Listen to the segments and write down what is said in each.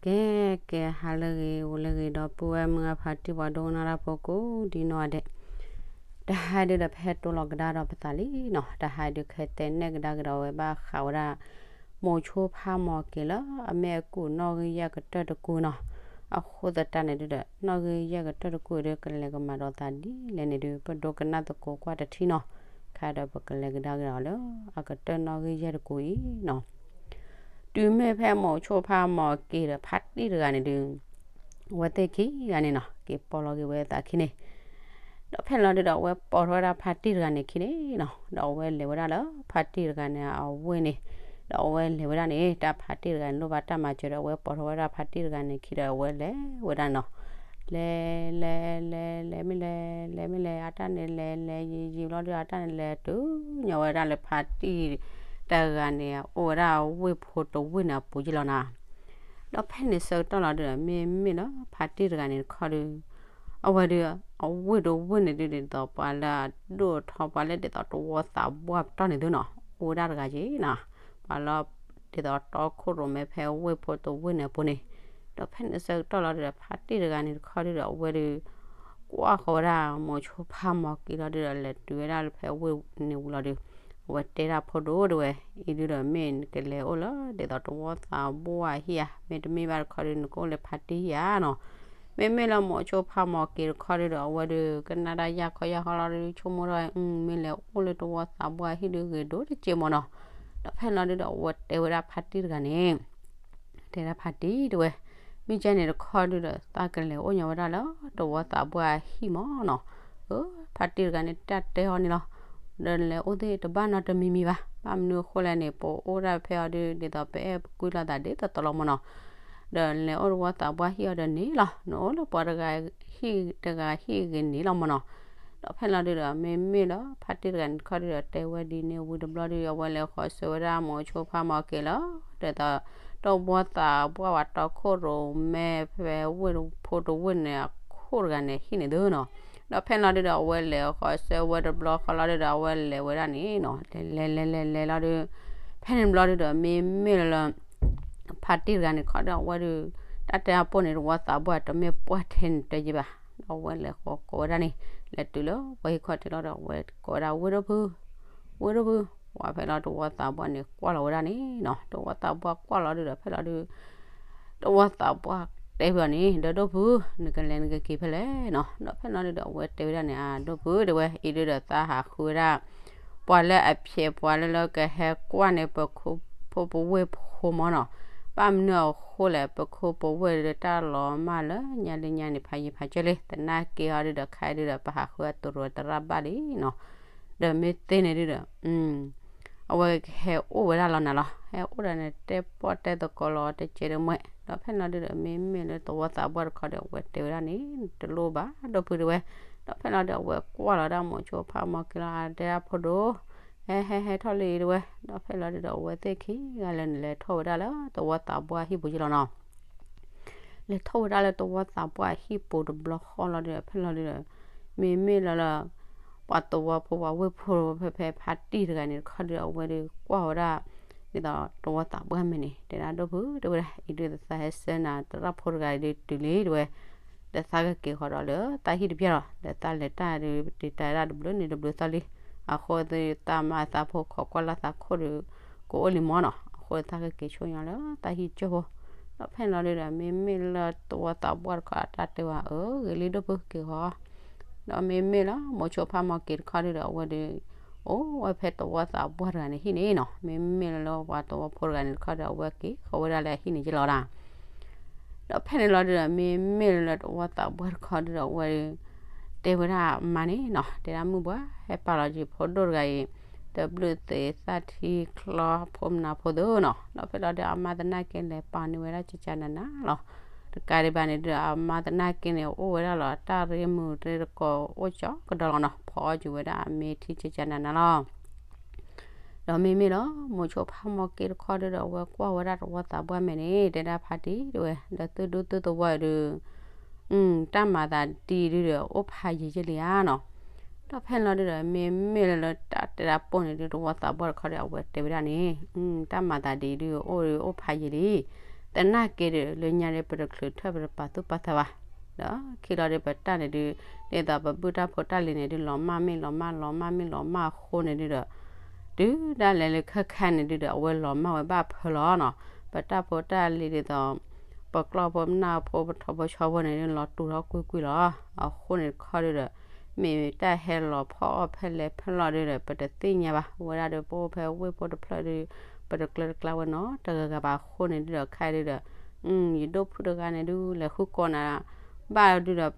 ကဲ ကဲ ဟါလၢအဂ့ၤ ဂီၤလၢအဂ့ၤ ဒီပုၢ်ဝဲၢ်မုၢ်ဂၤ ဖါတံၢ်ပှၤဒိကနၣ်တၢ်ဖိကိးဒ်နီၢ်ဂၤဒဲး, တဟါဒုဒီး ပဟဲတိလီၤကဒါဒီးပသးလံနီၤ, တဟါဒုးခဲတဲနဲၣ်ကဒါက့ၤဒီးဝဲဘၣ်ဃးဝဲဒၣ် မိၤဆိဖးမီၤက့ၤလၢအမ့ၢ်အကူၣ်နီၣ်ဂံၢ်ယဲၢ်ကတၢၢ်တကူၣ်နီၤ, အဃိသတးန့ၣ်ဒုဒီး နီၣ်ဂံၢ်ယဲၢ်ကတၢၢ်တကူၣ်ဒု ကလဲၤကမၤဒီးသးဒ်လဲၣ်န့ၣ်ဒု ပဒိကနၣ်သကိးကွၢ်တထံၣ်နီၤ, ခဲဒီးပကလဲၤကဒါက့ၤဒီးလၢ အကတၢၢ်နီၣ်ဂံၢ်ယဲၢ်တကူၣ်အံၤနီၤ တုၤမ့ၢ်ဖဲမိၤဆိဖးမီၤက့ၤဒီးဖါတံၢ်တဂၤန့ၣ်ဒု, အဝဲသ့ၣ်ခံဂၤန့ၣ်နီၤ က့ၤပိာ်လီၤက့ၤဝဲသးခံန့ၣ်, ဒီးဖဲလီၤဒုဒီးအဝဲပိာ်ထီၣ်ဝဲဒၣ်ဖါတံၢ်တဂၤန့ၣ်ခံန့ၣ်နီၤ, ဒီးအဝဲလဲၤဝဲဒၣ်လၢဖါတံၢ်တဂၤန့ၣ်အဝ့ၢ်န့ၣ်, ဒီးအဝဲလဲၤဝဲဒၣ်န့ၣ် တၢ်ဖါတံၢ်တဂၤန့ၣ် လိၣ်ဘၣ်တၢ်မၤစၢၤဒီး အဝဲပိာ်ထီၣ်ဝဲဒၣ်ဖါတံၢ်တဂၤန့ၣ်ခံဒီးအဝဲလဲၤဝဲဒၣ်နီၤ လဲၤ လဲၤ လဲၤ လဲၤ မ့ၢ်လဲၤ လဲၤမ့ၢ်လဲၤ အတၢ်န့ၣ်လဲၤ လဲၤယံာ်ယံာ်ဘျီဒု အတၢ်န့ၣ်လဲၤတုၤညီဝဲဒၣ်လၢဖါတံၢ်တဂၤန့ၣ် အိၣ်ဝဲဒၣ်ဝ့ၢ်ဖိတဝ့ၢ်န့ၣ်အပူၤယ့ၢ်လီၤနီၤ, ဒီးဖဲန့ၣ်ဆၢကတီၢ်လီၤဒုဒီး မ့မ့ၢ်လၢဖါတံၢ်တဂၤန့ၣ်တခီဒု အဝဲဒု အဝ့ၢ်တဝ့ၢ်န့ၣ်ဒုဒ်သိးပှၤလၢအဒိၣ်ထီၣ်ပှၤလၢဒ်သိးတဝီသးပှၢ်ပတီၢ်န့ၣ်သုနီၤ အိၣ်ဝဲဒၣ်တဂၤက့ၤနီၤ, ပှၤလၢ ဒ်သိးတီခိၣ်ရိၣ်မဲဖဲဝ့ၢ်ဖိတဝ့ၢ်န့ၣ်အပူၤန့ၣ်, ဒီးဖဲန့ၣ်ဆၢကတီၢ်လီၤဒုဒီး ဖါတံၢ်တဂၤန့ၣ်တခီဒုဒီးအဝဲဒု ကွၢ်ဃီၤဝဲဒၣ်မိၤဆိဖးမီၤက့ၤလီၤဒုဒီး လဲၤတုၤဝဲဒၣ်လၢဖဲဝ့ၢ်န့ၣ်ဝံၤလီၤဒု, အဝဲတဲဒၣ်ဖိဒိၣ်ဒၣ်ဝဲ အံၤဒုဒီးမ့ၢ်နကလဲၤအိၣ်လၢဒ်သိးတဝီသးပှၢ်ဟံၣ်ဧါ, မ့တမ့ၢ်ဘၣ်တခီဒု နကအိၣ်လၢဖါတံၢ်ဟံၣ်ဧါနီၤ, မ့မ့ၢ်လၢမိၤဆိဖးမီၤက့ၤတခီဒုဒီး အဝဲဒု ကနၣ်တၢ်ယၢ်ခီယၢ်ခီလီၤဒု ဆိကမိၣ်ထီၣ်မ့ၢ်လဲၤအိၣ်လၢတဝီသးပှၢ်ဟံၣ်ဒုဂ့ၤဒိၣ်တစဲးမၢ်နီၤ, ဒီးဖဲလီၤဒုဒီးအဝဲတဲဝဲဒၣ်ဖါတံၢ်တဂၤန့ၣ် တဲဒၣ်ဖါတံၢ်တဝဲ, မ့ၢ်ကဲန့ၣ်တခီဒုဒီး သးကလဲၤအိၣ်ညီဝဲဒၣ်လၢတဝီသးပှၢ်ဟံၣ်မၢ်နီၤ, အၢ ဖါတံၢ်တဂၤန့ၣ် တၢ်တဲအီၤန့ၣ်လီၤ, ဒီးလဲၤအိၣ်သ့ၣ်တဘၣ်နီတမံၤမံၤဘၣ်, ဘၣ်မနုၤအဃိလဲၣ်န့ၣ် ပအိၣ်ဒၣ်ဖဲအီၤဒု ဒ်သိးပအဲၣ်ပကွံလိာ်သးဒ်သိးသိးလီၤမၢ်နီၤ, ဒီးလဲၤအိၣ်တဝီသးပှၢ်ဟံၣ်အီၤဒီးန့ၣ်လီၤ, နအိၣ်လၢပှၤတဂၤဟံၣ်တဂၤဟံၣ်ဂ့ၤန့ၣ်လီၤမၢ်နီၤ, ဒီးဖဲလီၤဒုဒီး မ့မ့ၢ်လၢဖါတံၢ်တဂၤန့ၣ်တခီဒုဒီး တဲဝဲဒ်န့ၣ်ဝံၤတဘျီဒု အဝဲလဲၤဃီၤဆၢဝဲဒၣ်မိၤဆိဖးမီၤက့ၤလၢ ဒ်သိး တဝီသးပှၢ်ဝဲတီခိၣ်ရိၣ်မဲဖဲဝ့ၢ်ဖိတဝ့ၢ်န့ၣ်အခိၣ်တဂၤန့ၣ်ဟံၣ်န့ၣ်သုနီၤ, ဒီးဖဲလီၤဒုဒီးအဝဲလဲၤဃီၤဆၢဝဲတဘျီဃီလီၤဒုဒီး အဝဲလဲၤဝဲဒၣ်န့ၣ်နီၤ, လဲၤလဲၤလဲၤလဲၤလဲၤလီၤဒု ဖဲန့ၣ်တဘျီဒုဒီး မ့မ့ၢ်လၢ ဖါတံၢ်တဂၤန့ၣ်တခီဒီး အဝဲဒု တၢ်တဲအပိၢ်န့ၣ် တဝီသးပှၢ်တမ့ၢ်ပှၢ်ထဲန့ၣ်တဲယံၤဘၣ်, ဒီးအဝဲလဲၤဃီၤကိးဝဲဒၣ်န့ၣ်, လဲၤတုၤလၢပှၤဟံၣ်ခီၣ်ထံးလီၤဒီး အဝဲကိးဝဲဒၣ်ဝ့ၢ်ဒိၣ်ဖု, ဝ့ၢ်ဒိၣ်ဖု, ပှၤဖဲလီၤတဝီသးပှၢ်န့ၣ်ကွၢ်လီၤဝဲဒၣ်န့ၣ်နီၤ, တဝီသးပှၢ်ကွၢ်လီၤဒုဒီး ဖဲလီၤဒု တဝီသးပှၢ်တဲဖဲအီၤန့ၣ် ဒီးဒိၣ်ဖု, နကလဲၤနကက့ၤဖဲလဲၣ်နီၤ, ဒီးဖဲလီၤဒုဒီး အဝဲတဲဝဲဒၣ်န့ၣ် အဒိၣ်ဖုတဲဝဲ အံၤဒုဒီးသးဟးဃုဝဲဒၣ် ပှၤလၢအဖျဲးပှၤလၢလၢကဟဲကွၢ်န့ၣ် ပခိၣ်ဖိပဝ့ၢ်ဖိမၢ်နီၤ, ဘၣ်မနုၤအဃိလဲၣ် ပခိၣ်ပဝ့ၢ်ဒီးတၢ်လီၤမၢ်လၢညါလၢညါန့ၣ် ဖးယံၤဖးကၢလံ, သနာ်က့ဟီဒုဒီး ခဲအံၤဒုဒီး ပဟးဃုအတူၢ်ရိၤတရၣ်ဘၣ်လံနီၤ, ဒီးမ့ၢ်သ့န့ၣ်ဒုဒီး အဝဲကဟဲအိၣ်ဝဲဒၣ်လီၤနၤလီၤ, ဟဲအိၣ်ဒီးန့ၣ် တဲပီၣ်တဲသကိးလီၤတကဲးတမှဲ, ဒီးဖဲလီၤဒုဒီး မ့မ့ၢ်လၢတဝီသးပှၢ်တခီဒီး အဝဲတဲဝဲဒၣ်န့ၣ် တလိၣ်ဘၣ်ဒိၣ်ဖုတဲဝဲ, ဒီးဖဲလီၤဒုဒီး အဝဲကွၢ်လီၤဒၣ်မိၤဆိဖးမီၤက့ၤလီၤ အတဲဒၣ်ဖိဒိၣ် ဟဲဟဲဟဲထီၣ်လံတဲဝဲ, ဒီးဖဲလီၤဒုဒီး အဝဲသ့ၣ်ခံဂၤလၢာ်န့ၣ် လဲၤထီၣ်ဝဲဒၣ်လၢတဝီသးပှၢ်ဟံၣ်ပူၤယ့ၢ်လီၤနီၤ လဲၤထီၣ်ဝဲဒၣ်လၢတဝီသးပှၢ်ဟံၣ်ပူၤတဘျီဃီလီၤဒုဒီး ဖဲလီၤဒုဒီး မ့မ့ၢ်လၢလၢ ပှၤတဝီဖိပှၤဝ့ၢ်ဖိဖဲဖဲဖါတံၢ်တဂၤန့ၣ်တခီဒီး အဝဲဒုးကွၢ်ဝဲဒၣ် ဒ်သိးတဝီသးပှၢ်မဲာ်န့ၣ် တဲဒၣ်ဒိၣ်ဖုတဲဝဲဒၣ် အံၤဒုးသးဟဲဆှၢနၤတရၣ်ဖိတဂၤဒုးတုၤလံတဲဝဲ, ဒီးသးကက့ၤဃီဒီးလၢတၢ်ဟံၣ်တဖျၢၣ်လီၤ, ဒီးသးလဲၤတၢ်ဒုး တ့တၢ်ဒၣ်တဘျုးန့ၣ်တဘျုးသီလံ, အဃိသတးမ့ၢ်သးဖိခိးကွၢ်လၢသးခိၣ်ဒီး ကအိၣ်လံမၢ်နီၤ, အဃိသးကက့ၤဆိညါလၢတၢ်ဟံၣ်ကၠိဖိ, ဒီးဖဲန့ၣ်လီၤဒုဒီး မ့မ့ၢ်လၢတဝီသးပှၢ်တခီအတၢ်တဲဝဲ အၢ ဂ့ၤလံဒိၣ်ဖုက့ၤဃီ ဒီးမ့မ့ၢ်လၢမိၤဆိဖးမီၤက့ၤတခီဒုဒီး အဝဲဒုး အိၣ်ဝဲဖဲတဝီသးပှၢ်တဂၤန့ၣ်ဟံၣ်န့ၣ်နီၤ, မ့မ့ၢ်လၢပှၤတဝီဖိတဂၤန့ၣ်တခီဒီး အဝဲက့ၤဃီဝဲဒၣ်လၢအဟံၣ်န့ၣ်ယ့ၢ်လီၤဒၣ် ဒီးဖဲန့ၣ်လီၤဒုဒီး မ့မ့ၢ်လၢတဝီသးပှၢ်တခီဒုဒီး အဝဲဒုး တဲဝဲဒၣ်အမါန့ၣ်နီၤ, တဲဒၣ်မုၢ်ပှၢ် ဟဲပာ်လီၤက့ၤဖိဒိၣ်တဂၤအံၤ တဘျုးသ့ၣ်သၣ်ထံချီဖိမနၤဖိသ့ၣ်နီၤ, ဒီးဖဲလီၤဒုး အမါသနာ်က့လဲၤပာ်န့ၢ်ဝဲဒၣ်ကကနၤနၤလီၤ, တကးဒံးဘၣ်န့ၣ်ဒုး အမါသနာ်က့န့ၣ် အိၣ်ဝဲဒၣ်လီၤ တၢ်ရ့မုာ်ရ့တကိးအိၣ်ကၠီကဒီးလီၤနီၤ, ဖီအီၣ်က့ၤဝဲဒၣ်အမ့ၢ်ထံကကနၤနၤလီၤ ဒီးမ့မ့ၢ်လီၤ မိၤဆိဖးမီၤက့ၤတခီဒုဒီး အဝဲကွၢ်ဝဲဒၣ်တဝီသးပှၢ်မဲာ်န့ၣ် တဲဒၣ်ဖါတံၢ်တဲဝဲ, ဒီးသုဒူသုသဝီအံၤဒုး တၢ်မၤသးဒ်အံၤဒုဒီး အိၣ်ဖးယံာ်ယဲၢ်လံဧါနီၤ, ဒီးဖဲန့ၣ်လီၤဒုဒီး မ့မ့ၢ်လၢလၢတၢ်တဲဒၣ်ပိၢ်န့ၣ်ဒုး တဝီသးပှၢ်တခီဒီး အဝဲတဲဝဲဒၣ်န့ၣ် တၢ်မၤသးဒ်အံၤဒုး အိၣ်ဒုးအိၣ်ဖးယံာ်လံ သနာ်က့ဒီး လၢညါဒီး ပတချုးထၢၣ်ပတပာ်သူၣ်ပာ်သးဘၣ်, ဒီးခံလီၤဒီး ပတၢ်န့ၣ်ဒုး ဒ်သိးပဘူၣ်တၢ်ဖိတၢ်လံၤန့ၣ်ဒုး လီၤမၢ်မ့ၢ်လီၤမၢ် လီၤမၢ်မ့ၢ်လီၤမၢ်အဃိန့ၣ်ဒုးဒီး တုၤဒၣ်လဲာ်လၢခဲခါန့ၣ်ဒုးဒီး အဝဲလီၤမၢ်ဝဲဘၣ်ဖၢလီၤနီၤ. ပတၢ်ဖိတၢ်လံၤဒ်သိး ပကျီၢ်ဖိပနၢ်ဖိ ပထီၣ်ဖိဆီဖိန့ၣ်ဒုး လီၤတူာ်ထီၣ်ကွ့ၢ်ကွ့ၢ်လီၤ. အဃိန့ၣ်တခီဒုးဒီး မ့ၢ်တၢ်ဟဲလီၤဖီၣ်အီၣ်ဖဲလဲၣ်ဖဲလဲၣ်ဒုးဒီး ပတသ့ၣ်ညါဘၣ်. ဝဲဒၣ်ဒီး ပအိၣ်ဖဲဝ့ၢ်ဖိတဖျၢၣ်ဒုး ပတကျၢၤတကျါဝဲနီတဂၤဂၤဘၣ်အဃိန့ၣ်ဒုးဒီး ခဲအံၤဒုးဒီး ယဒိၣ်ဖုၣ်တဂၤန့ၣ်ဒုး လဲၤဃုကိးနၤ ဘၣ်ဒုးဒီး ဒ်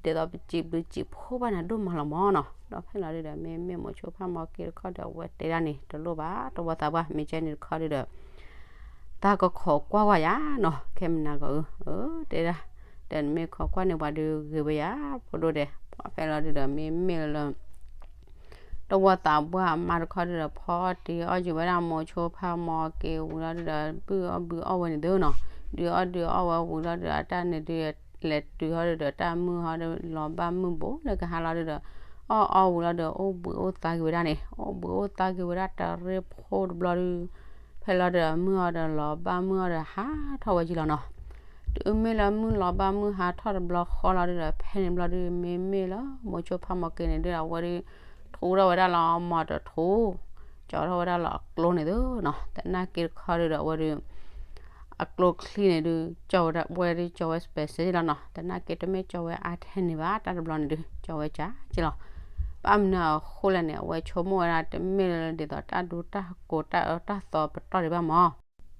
သိးပစံးဘျုးစံးဖှိၣ်ဘၣ်နၤဒိၣ်မးလီၤမၢ်နီၤ. ဒီးဖဲလီၤဒုးဒီး မ့မ့ၢ်မိၤဆိဖးမီၤက့ၤတခီဒီး အဝဲတဲဒၣ်န့ၣ် တလိၣ်ဘၣ်တဝီသးပှၢ် မ့ၢ်ကဲန့ၣ်တခီဒုးဒီး တၢ်ကခိးကွၢ်ဝဲယၤနီၤ ခဲမနၤကီးဧၢ, တဲဒၣ်, ဒီးနမ့ၢ်ခိးကွၢ်န့ၢ်ပှၤဒုးဂ့ၤဝဲယၤ ဖိဒိၣ်ဒဲး. ပှၤဖဲလီၤဒုးဒီး မ့မ့ၢ်လၢ တဝီသးပှၢ်အမါတခီဒုးဒီး ဖီအီၣ်တ့ၤအီၣ်ယုာ်ဝဲဒၣ်မိၤဆိဖးမီၤက့ၤဝံၤလီၤဒုးဒီး ဘုၣ်အီၣ်ဘုၣ်အီၣ်ဝဲန့ၣ်သုနီၤ. ဒုးအီၣ်ဒုးအီၣ်ဝဲဝံၤလီၤဒုးဒီး အတၢ်န့ၣ်ဒုး လဲၤတုၤဟီဒုးဒီး တၢ်မုၢ်ဟီဒုး လီၤဘၣ်မုၢ်ဘိလၢကဟါလီၤဒုးဒီး အီၣ်အီဝံၤလီၤဒီး အိၣ်ဘှံးအိၣ်သါက့ၤဝဲဒၣ်န့ၣ်, အိၣ်ဘှံးအိၣ်သါက့ၤဝဲဒၣ်တရ့ဖိတဘျီဒုး ဖဲလီၤဒုးဒီး မုၢ်အီၤဒီးလီၤဘၣ်မုၢ်အီၤဒီး ဟးထီၣ်ဝဲက့ၤလီၤနီၤ. တုၤမ့ၢ်လၢမုၢ်လီၤဘၣ်မုၢ်ဟးထီၣ်တဘျီဃီလီၤဒုးဒီး ဖဲန့ၣ်ဘျီဒုး မ့မ့ၢ်လၢမိၤဆိဖးမီၤက့ၤန့ၣ်ဒုးဒီး အဝဲဒုး ထူထီၣ်ဝဲဒၣ်လီၤအမီၤတထူ ကၠီထီၣ်ဝဲဒၣ်လီၤအကျိန့ၣ်သုနီၤ. သနာ်က့တခီဒုးဒီး အဝဲဒုး အကျိချံန့ၣ်ဒုး ကၠီဝဲဒၣ် ဝဲဒုးကၠီဝဲ special လီၤနီၤ. သနာ်က့တမ့ၢ်ကၠီဝဲအါထဲန့ၣ်ဘၣ် တၢ်တဘျီန့ၣ်ဒုး ကၠီဝဲကၠးက့ၤလီၤ. ဘၣ်မနုၤအဃိလဲၣ်န့ၣ် အဝဲဆိကမိၣ်ဝဲဒၣ် တမ့ၢ်လၢဒ်သိးတၢ်ဒူတၢ်ကိးတၢ်အၢတၢ်သီပတီၢ်ဒံးဘၣ်မၢ်.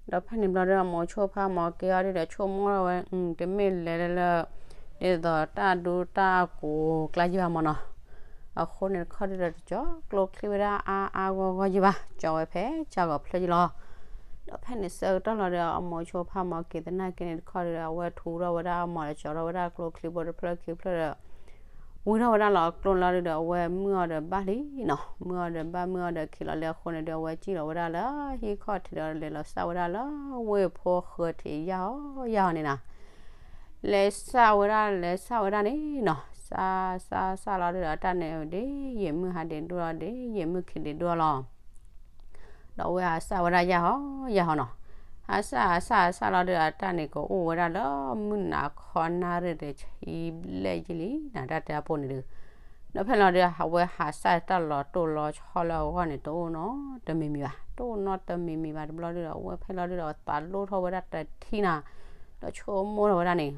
ဒီးဖဲန့ၣ်ဘျီဒုး မိၤဆိဖးမီၤက့ၤအီၤဒုးဒီး ဆိကမိၣ်ထီၣ်ဝဲ တမ့ၢ်လဲၤလၢ ဒ်သိးတၢ်ဒူတၢ်ကိး ကျါယံၤဘၣ်မၢ်နီၤ. အဃိန့ၣ်တခီဒုးဒီး တကၠီကျိချံဝဲဒၣ်အါအါဂီၢ်ဂီၢ်ယံၤဘၣ် ကၠီဝဲဖဲကၠီဂီၤဖျၢၣ်ယံၤလီၤ. ဒီးဖဲန့ၣ်ဆၢကတီၢ်လီၤဒီး အမိၤဆိဖးမီၤက့ၤသနာ်က့န့ၣ်တခီဒုးဒီး အဝဲထူထီၣ်ဝဲဒၣ်အမီၤဒီး ကၠီထီၣ်ဝဲဒၣ်ကျိချံဖိတဖျၢၣ်ခံဖျၢၣ်ဒီး ဝံထီၣ်ဝဲဒၣ်လီၤအကျိလီၤဒုးဒီး အဝဲမုၢ်အီၤဒီးဘၣ်လံနီၤ. မုၢ်အီၤဒီးဘၣ်မုၢ်အီၤဒီးခံလီၤလၢအဃိန့ၣ်ဒုး အဝဲစံၣ်လီၤဝဲဒၣ်လၢဟံၣ်ခီၣ်ထံးဒီး လဲၤလီၤစၢ်ဝဲဒၣ်လၢဝ့ၢ်ဖိဃၢၤထံးယၢ်အီၤယၢ်အီၤန့ၣ်နီၤ. လဲၤစၢ်ဝဲဒၣ် လဲၤစၢ်ဝဲဒၣ်န့ၣ်နီၤ. စၢ်စၢ်စၢ်လီၤဒုးဒီး တၢ်န့ၣ်ဒ်ယံာ်မုၢ်ဟါဒ့ဒိၣ်လီၤ ဒ်ယံာ်မုၢ်ခံဒ့ဒိၣ်လီၤ. ဒီးအဝဲဟးစၢ်ဝဲဒၣ်ယၢ်အီၤယၢ်အီၤနီၤ. ဟးစၢ်ဟးစၢ်ဟးစၢ်လီၤဒုးဒီး တၢ်န့ၣ်ကအိၣ်ဝဲဒၣ်လၢမုၢ်နၤခီနၣ်ရံၣ်တဆံဘျဲၣ်ယံာ်လံနီၤ တၢ်တဲအပိၢ်န့ၣ်ဒုး. ဒီးဖဲလီၤဒုး အဝဲဟးစၢ်တၢ်လီၤတိၢ်လီၤဆီလၢအဂီၢ်န့ၣ် တအိၣ်နီတမံၤမံၤဘၣ်, တအိၣ်နီတမံၤမံၤဘၣ်တဘျီဒုးဒီး အဝဲဖဲလီၤဒုးဒီး သးလိၣ်ထီၣ်ဝဲဒၣ်တထံၣ်နၤ, ဒီးဆိကမိၣ်ထီၣ်ဝဲဒၣ်န့ၣ်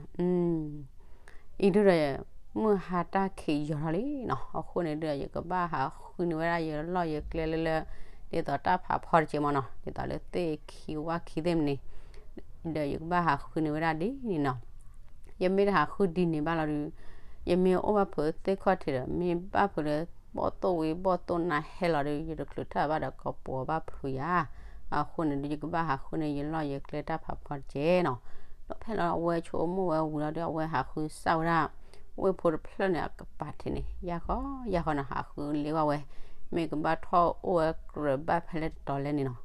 အံၤဒုးဒီး မုၢ်ဟါတၢ်ခံးယီၤထီၣ်လံနီၤ. အဃိန့ၣ်ဒုးဒီး ယကဘၣ်ဟးဃုန့ၢ်ဝဲဒၣ်ယလီၢ်ယကျဲလၢလၢ ဒ်သိးတၢ်ဖးဖီတက့ၢ်မၢ်နီၤ, ဒ်သိးလၢသ့ၣ်ခံဝၣ်ခံသ့ၣ်မနုၤန့ၣ် ဒီးယကဘၣ်ဟးဃုန့ၢ်ဝဲဒၣ်ဒ်န့ၣ်နီၤ. ယမ့ၢ်တဟးဃုဒ်န့ၣ်ဘၣ်လီၤဒုး ယမ့ၢ်အိၣ်ဘၣ်ဖုးသ့ၣ်ခီၣ်ထံးဒီး မ့ၢ်ဘၣ်ဖုးလၢ ဘီၣ်သိၣ်ဝံၤဘီၣ်သိၣ်နါဟဲလီၤဒုး ယတချုးထၢၣ်ဘၣ်ဒီးကပီၤဘၣ်ဖုးယၤ. အဃိန့ၣ်ဒုး ယကဘၣ်ဟးဃုန့ၢ်ယလီၢ်ယကျဲတၢ်ဖးဖီတက့ၢ်နီၤ. ဒီးဖဲလီၤအဝဲဆိကမိၣ်ဝဲဝံၤလီၤဒုး အဝဲဟးဃုစၢ်ဝဲဒၣ် ဝ့ၢ်ဖိတဖျၢၣ်န့ၣ် အကပၤထံးန့ၣ် ယၢ်ဃီယၢ်ဃီနီၤ ဟးဃုလ့ဝဲဝဲ မ့ၢ်ကဘၣ်ထီၣ်အိၣ်ဝဲကြၢးဘၣ်ဖဲလဲၣ်တတီၤလဲၣ်န့ၣ်နီၤ.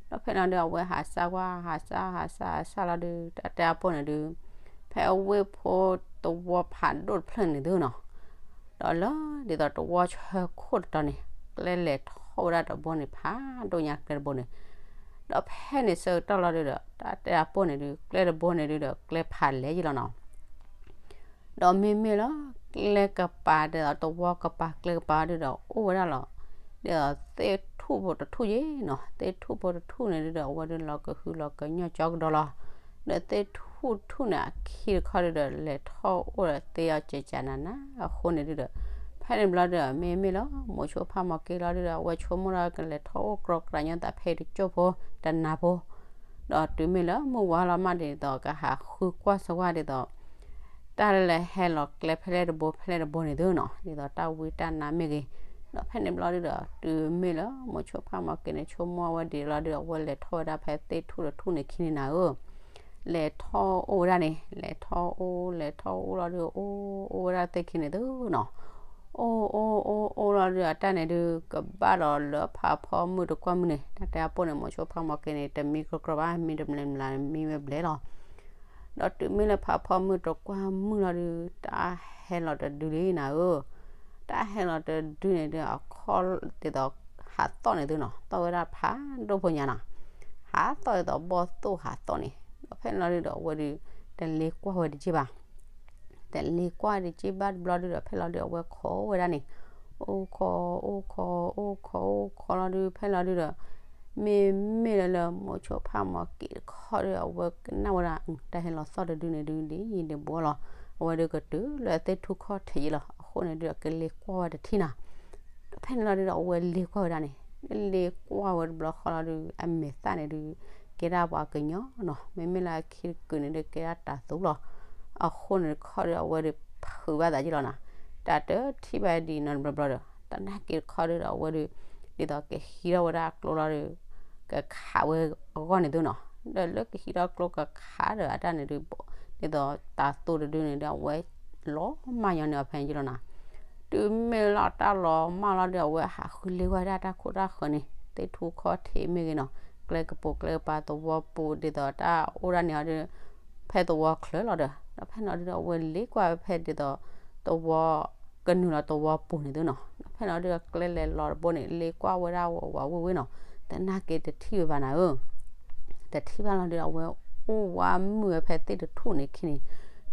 ဒီးဖဲလီၤဒုး အဝဲဟးစၢ်ကွၢ် ဟးစၢ်ဟးစၢ်ဟးစၢ်လီၤဒုး တၢ်တဲအပိၢ်န့ၣ်ဒုး ဖဲအဝ့ၢ်ဖိတဝီဖးဒိၣ်တဖျၢၣ်န့ၣ်သုနီၤ ဒီးလၢဒ်သိးတဝီဆၢခိၣ်တတီၤန့ၣ် ကျဲလဲၤထီၣ်ဝဲဒၣ်တဘိန့ၣ် ဖးဒိၣ်ညါကျဲတဘိန့ၣ်. ဒီးဖဲန့ၣ်ဆၢကတီၢ်လီၤဒုးဒီး တၢ်တဲအပိၢ်န့ၣ်ဒုး ကျဲတဘိန့ၣ်ဒုးဒီး ကျဲဖးလဲၢ်ယံၤလီၤနီၤ. ဒီးမ့မ့ၢ်လၢ ကျဲကပၤဒ်သိးတဝီကပၤကျဲကပၤဒုးဒီး အိၣ်ဝဲဒၣ်လီၤ ဒ်သိးသ့ၣ်ထူၣ်ဖိတထူၣ်ယံၤနီၤ. သ့ၣ်ထူၣ်ဖိတထူၣ်န့ၣ်ဒုးဒီး အဝဲဒုးလီၤကဟုလီၤကညီၢ်ကၠီကဒီးလီၤ. ဒီးသ့ၣ်ထူၣ်တထူၣ်န့ၣ် အခံတခီဒုးဒီး လဲၤထီၣ်အိၣ်ဒီးသ့ၣ်အီၤကဲးကးနးနးအဃိန့ၣ်ဒုးဒီး ဖဲန့ၣ်ဘျီဒုး မ့မ့ၢ်လၢ မိၤဆိဖးမီၤက့ၤလီၤဒုးဒီး အဝဲဆိကမိၣ်ဒီးကလဲၤထီၣ်အိၣ်ကြီကြးညီသးဖဲတကၠိၢ်ဖိ တနၤဖိ ဒီးတုၤမ့ၢ်လၢမုၢ်ဝါလီၤမးဒ်သိး ကဟးဃုကွၢ်စၢၤဝဲဒ်သိး တၢ်လၢဟဲလီၤကျဲဖဲလဲၣ်တဘိဖဲလဲၣ်တဘိန့ၣ်သုနီၤ ဒ်သိးတၢ်ဝံတၢ်နါမ့ၢ်ဂ့ၤ. ဒီးဖဲန့ၣ်ဘျီဒုးဒီး တုၤမ့ၢ်လၢမိၤဆိဖးမီၤက့ၤန့ၣ် ဆိကမိၣ်ဝဲဒ်လီၤဒုး အဝဲလဲၤထီၣ်ဝဲဒၣ်ဖဲသ့ၣ်ထူၣ်တထူၣ်န့ၣ်ခံန့ၣ်နၤဧၢ လဲၤထီၣ်အိၣ်ဝဲဒၣ်န့ၣ် လဲၤထီၣ်အိၣ် လဲၤထီၣ်အိၣ်လီၤဒုး အိၣ်အိၣ်ဝဲဒၣ်သ့ၣ်ခံန့ၣ်သုနီၤ. အိၣ်အိၣ်အိၣ်အိၣ်လီၤဒုး အတၢ်န့ၣ်ဒုး ကဘၣ်ဒီးလၢဖးဖီမုၢ်တကွၢ်မုၢ်န့ၣ် တၢ်တဲအပိၢ်န့ၣ် မိၤဆိဖးမီၤက့ၤန့ၣ် တမံကြိကြိဘၣ် မံတမျၢ်မျၢ်မံဝဲဘျဲၣ်လီၤ. ဒီးတုၤမ့ၢ်လၢဖးဖီမုၢ်တကွၢ်မုၢ်လီၤဒုး တၢ်ဟဲလီၤတဒုလံနၤဧၢ တၢ်ဟဲလီၤတဒုန့ၣ်ဒုး အခီၣ်ဒ်သိးဟးသီၣ်န့ၣ်သုနီၤ သီၣ်ဝဲဒၣ်ဖးဒိၣ်ဖိညါနီၤ. ဟးသီၣ်ဒ်သိးဘီၣ်သိၣ်ဟးသီၣ်န့ၣ် ဒီးဖဲန့ၣ်လီၤဒုဒီးအဝဲဒုး တလ့ၤကွၢ်ဝဲတက့ၢ်ဘၣ် တလ့ၤကွၢ်တက့ၢ်ဘၣ်တဘျီဒုဒီး ဖဲလီၤဒုဒီးအဝဲခိးဝဲဒၣ်န့ၣ် အိၣ်ခိး အိၣ်ခိး အိၣ်ခိး အိၣ်ခိးလီၤဒု ဖဲလီၤဒုဒီး မ့မ့ၢ်လၢလၢမိၤဆိဖးမီၤက့ၤတခီဒုဒီး အဝဲကနၣ်ဝဲဒၣ် တၢ်ဟဲလီၤသီၣ်တဒုန့ၣ်ဒု ဒ်ယံၤဒ်ဘီလီၤ. အဝဲဒုကတုၤလၢအသ့ၣ်ထူၣ်ခီၣ်ထံးယံၤလီၤ. အဃိန့ၣ်ဒုဒီး ကလ့ၤကွၢ်ဝဲတထံၣ်နီၤ ဖဲန့ၣ်လီၤဒုဒီး အဝဲလ့ၤကွၢ်ဝဲဒၣ်န့ၣ် လ့ၤကွၢ်ဝဲတဘျီဃီလီၤဒု အမဲာ်သၣ်န့ၣ်ဒု ကဲဒၣ်ပှၤကညီနီၤ မ့မ့ၢ်လၢအခံတကုာ်န့ၣ်ဒု ကဲဒၣ်တၤသူလီၤ. အဃိန့ၣ်တခီဒုဒီး အဝဲဒုဖုးဘၣ်သးက့ၤလီၤနီၤ တၢ်တထံၣ်ဘၣ်ဒ်နီတဘျီဘျီဒီး တနာ်က့ၤတခီဒုဒီး အဝဲဒု ဒ်သိးကဟံးထီၣ်ဝဲဒၣ်ကျိလီၤဒု ကခးဝဲအဂီၢ်န့ၣ်သုနီၤ ဒီးလၢကဟံးထီၣ်ကျိကခးဒီးအတၢ်န့ၣ်ဒု ဒ်သိးတၤသူတဒုန့ၣ်ဒု အဝဲလီၤမၢ်ညီန့ၢ်အီၤဖဲန့ၣ်က့ၤလီၤနီၤ တုၤမ့ၢ်လီၤတၢ်လီၤမၢ်လီၤဒု အဝဲဟးဃုလ့ၤဝဲဒၣ်တၢ်ခိၣ်တၢ်ဃၢၤန့ၣ် သ့ၣ်ထူၣ်ခီၣ်ထံးမ့ၢ်ဂ့ၤနီၤ ကျဲကပိာ်ကျဲကပၤသဝီပူၤ ဒ်သိးတၢ်အိၣ်ဒၣ်န့ၣ်အီၤဒု ဖဲသဝီချၢလီၤဒီး ဒီးဖဲန့ၣ်လီၤဒုဒီး အဝဲလ့ၤကွၢ်ဝဲဖဲဒ်သိး သဝီ ကနုာ်လီၤသဝီပူၤန့ၣ်သုနီၤ ဒီးဖဲန့ၣ်လီၤဒုဒီး ကျဲလဲၤလီၤတဘိန့ၣ် လ့ၤကွၢ်ဝဲဒၣ်ဝးဝးဝ့ၢ်ဝ့ၢ်နီၤ တနာ်က့ၤတထံၣ်ဝဲဘၣ်နၤဧၢ တထံၣ်ဘၣ်လီၤဒုဒီး အဝဲအိၣ်ဝးမုၢ်ဝဲဖဲသ့ၣ်တထူၣ်န့ၣ်ခံန့ၣ်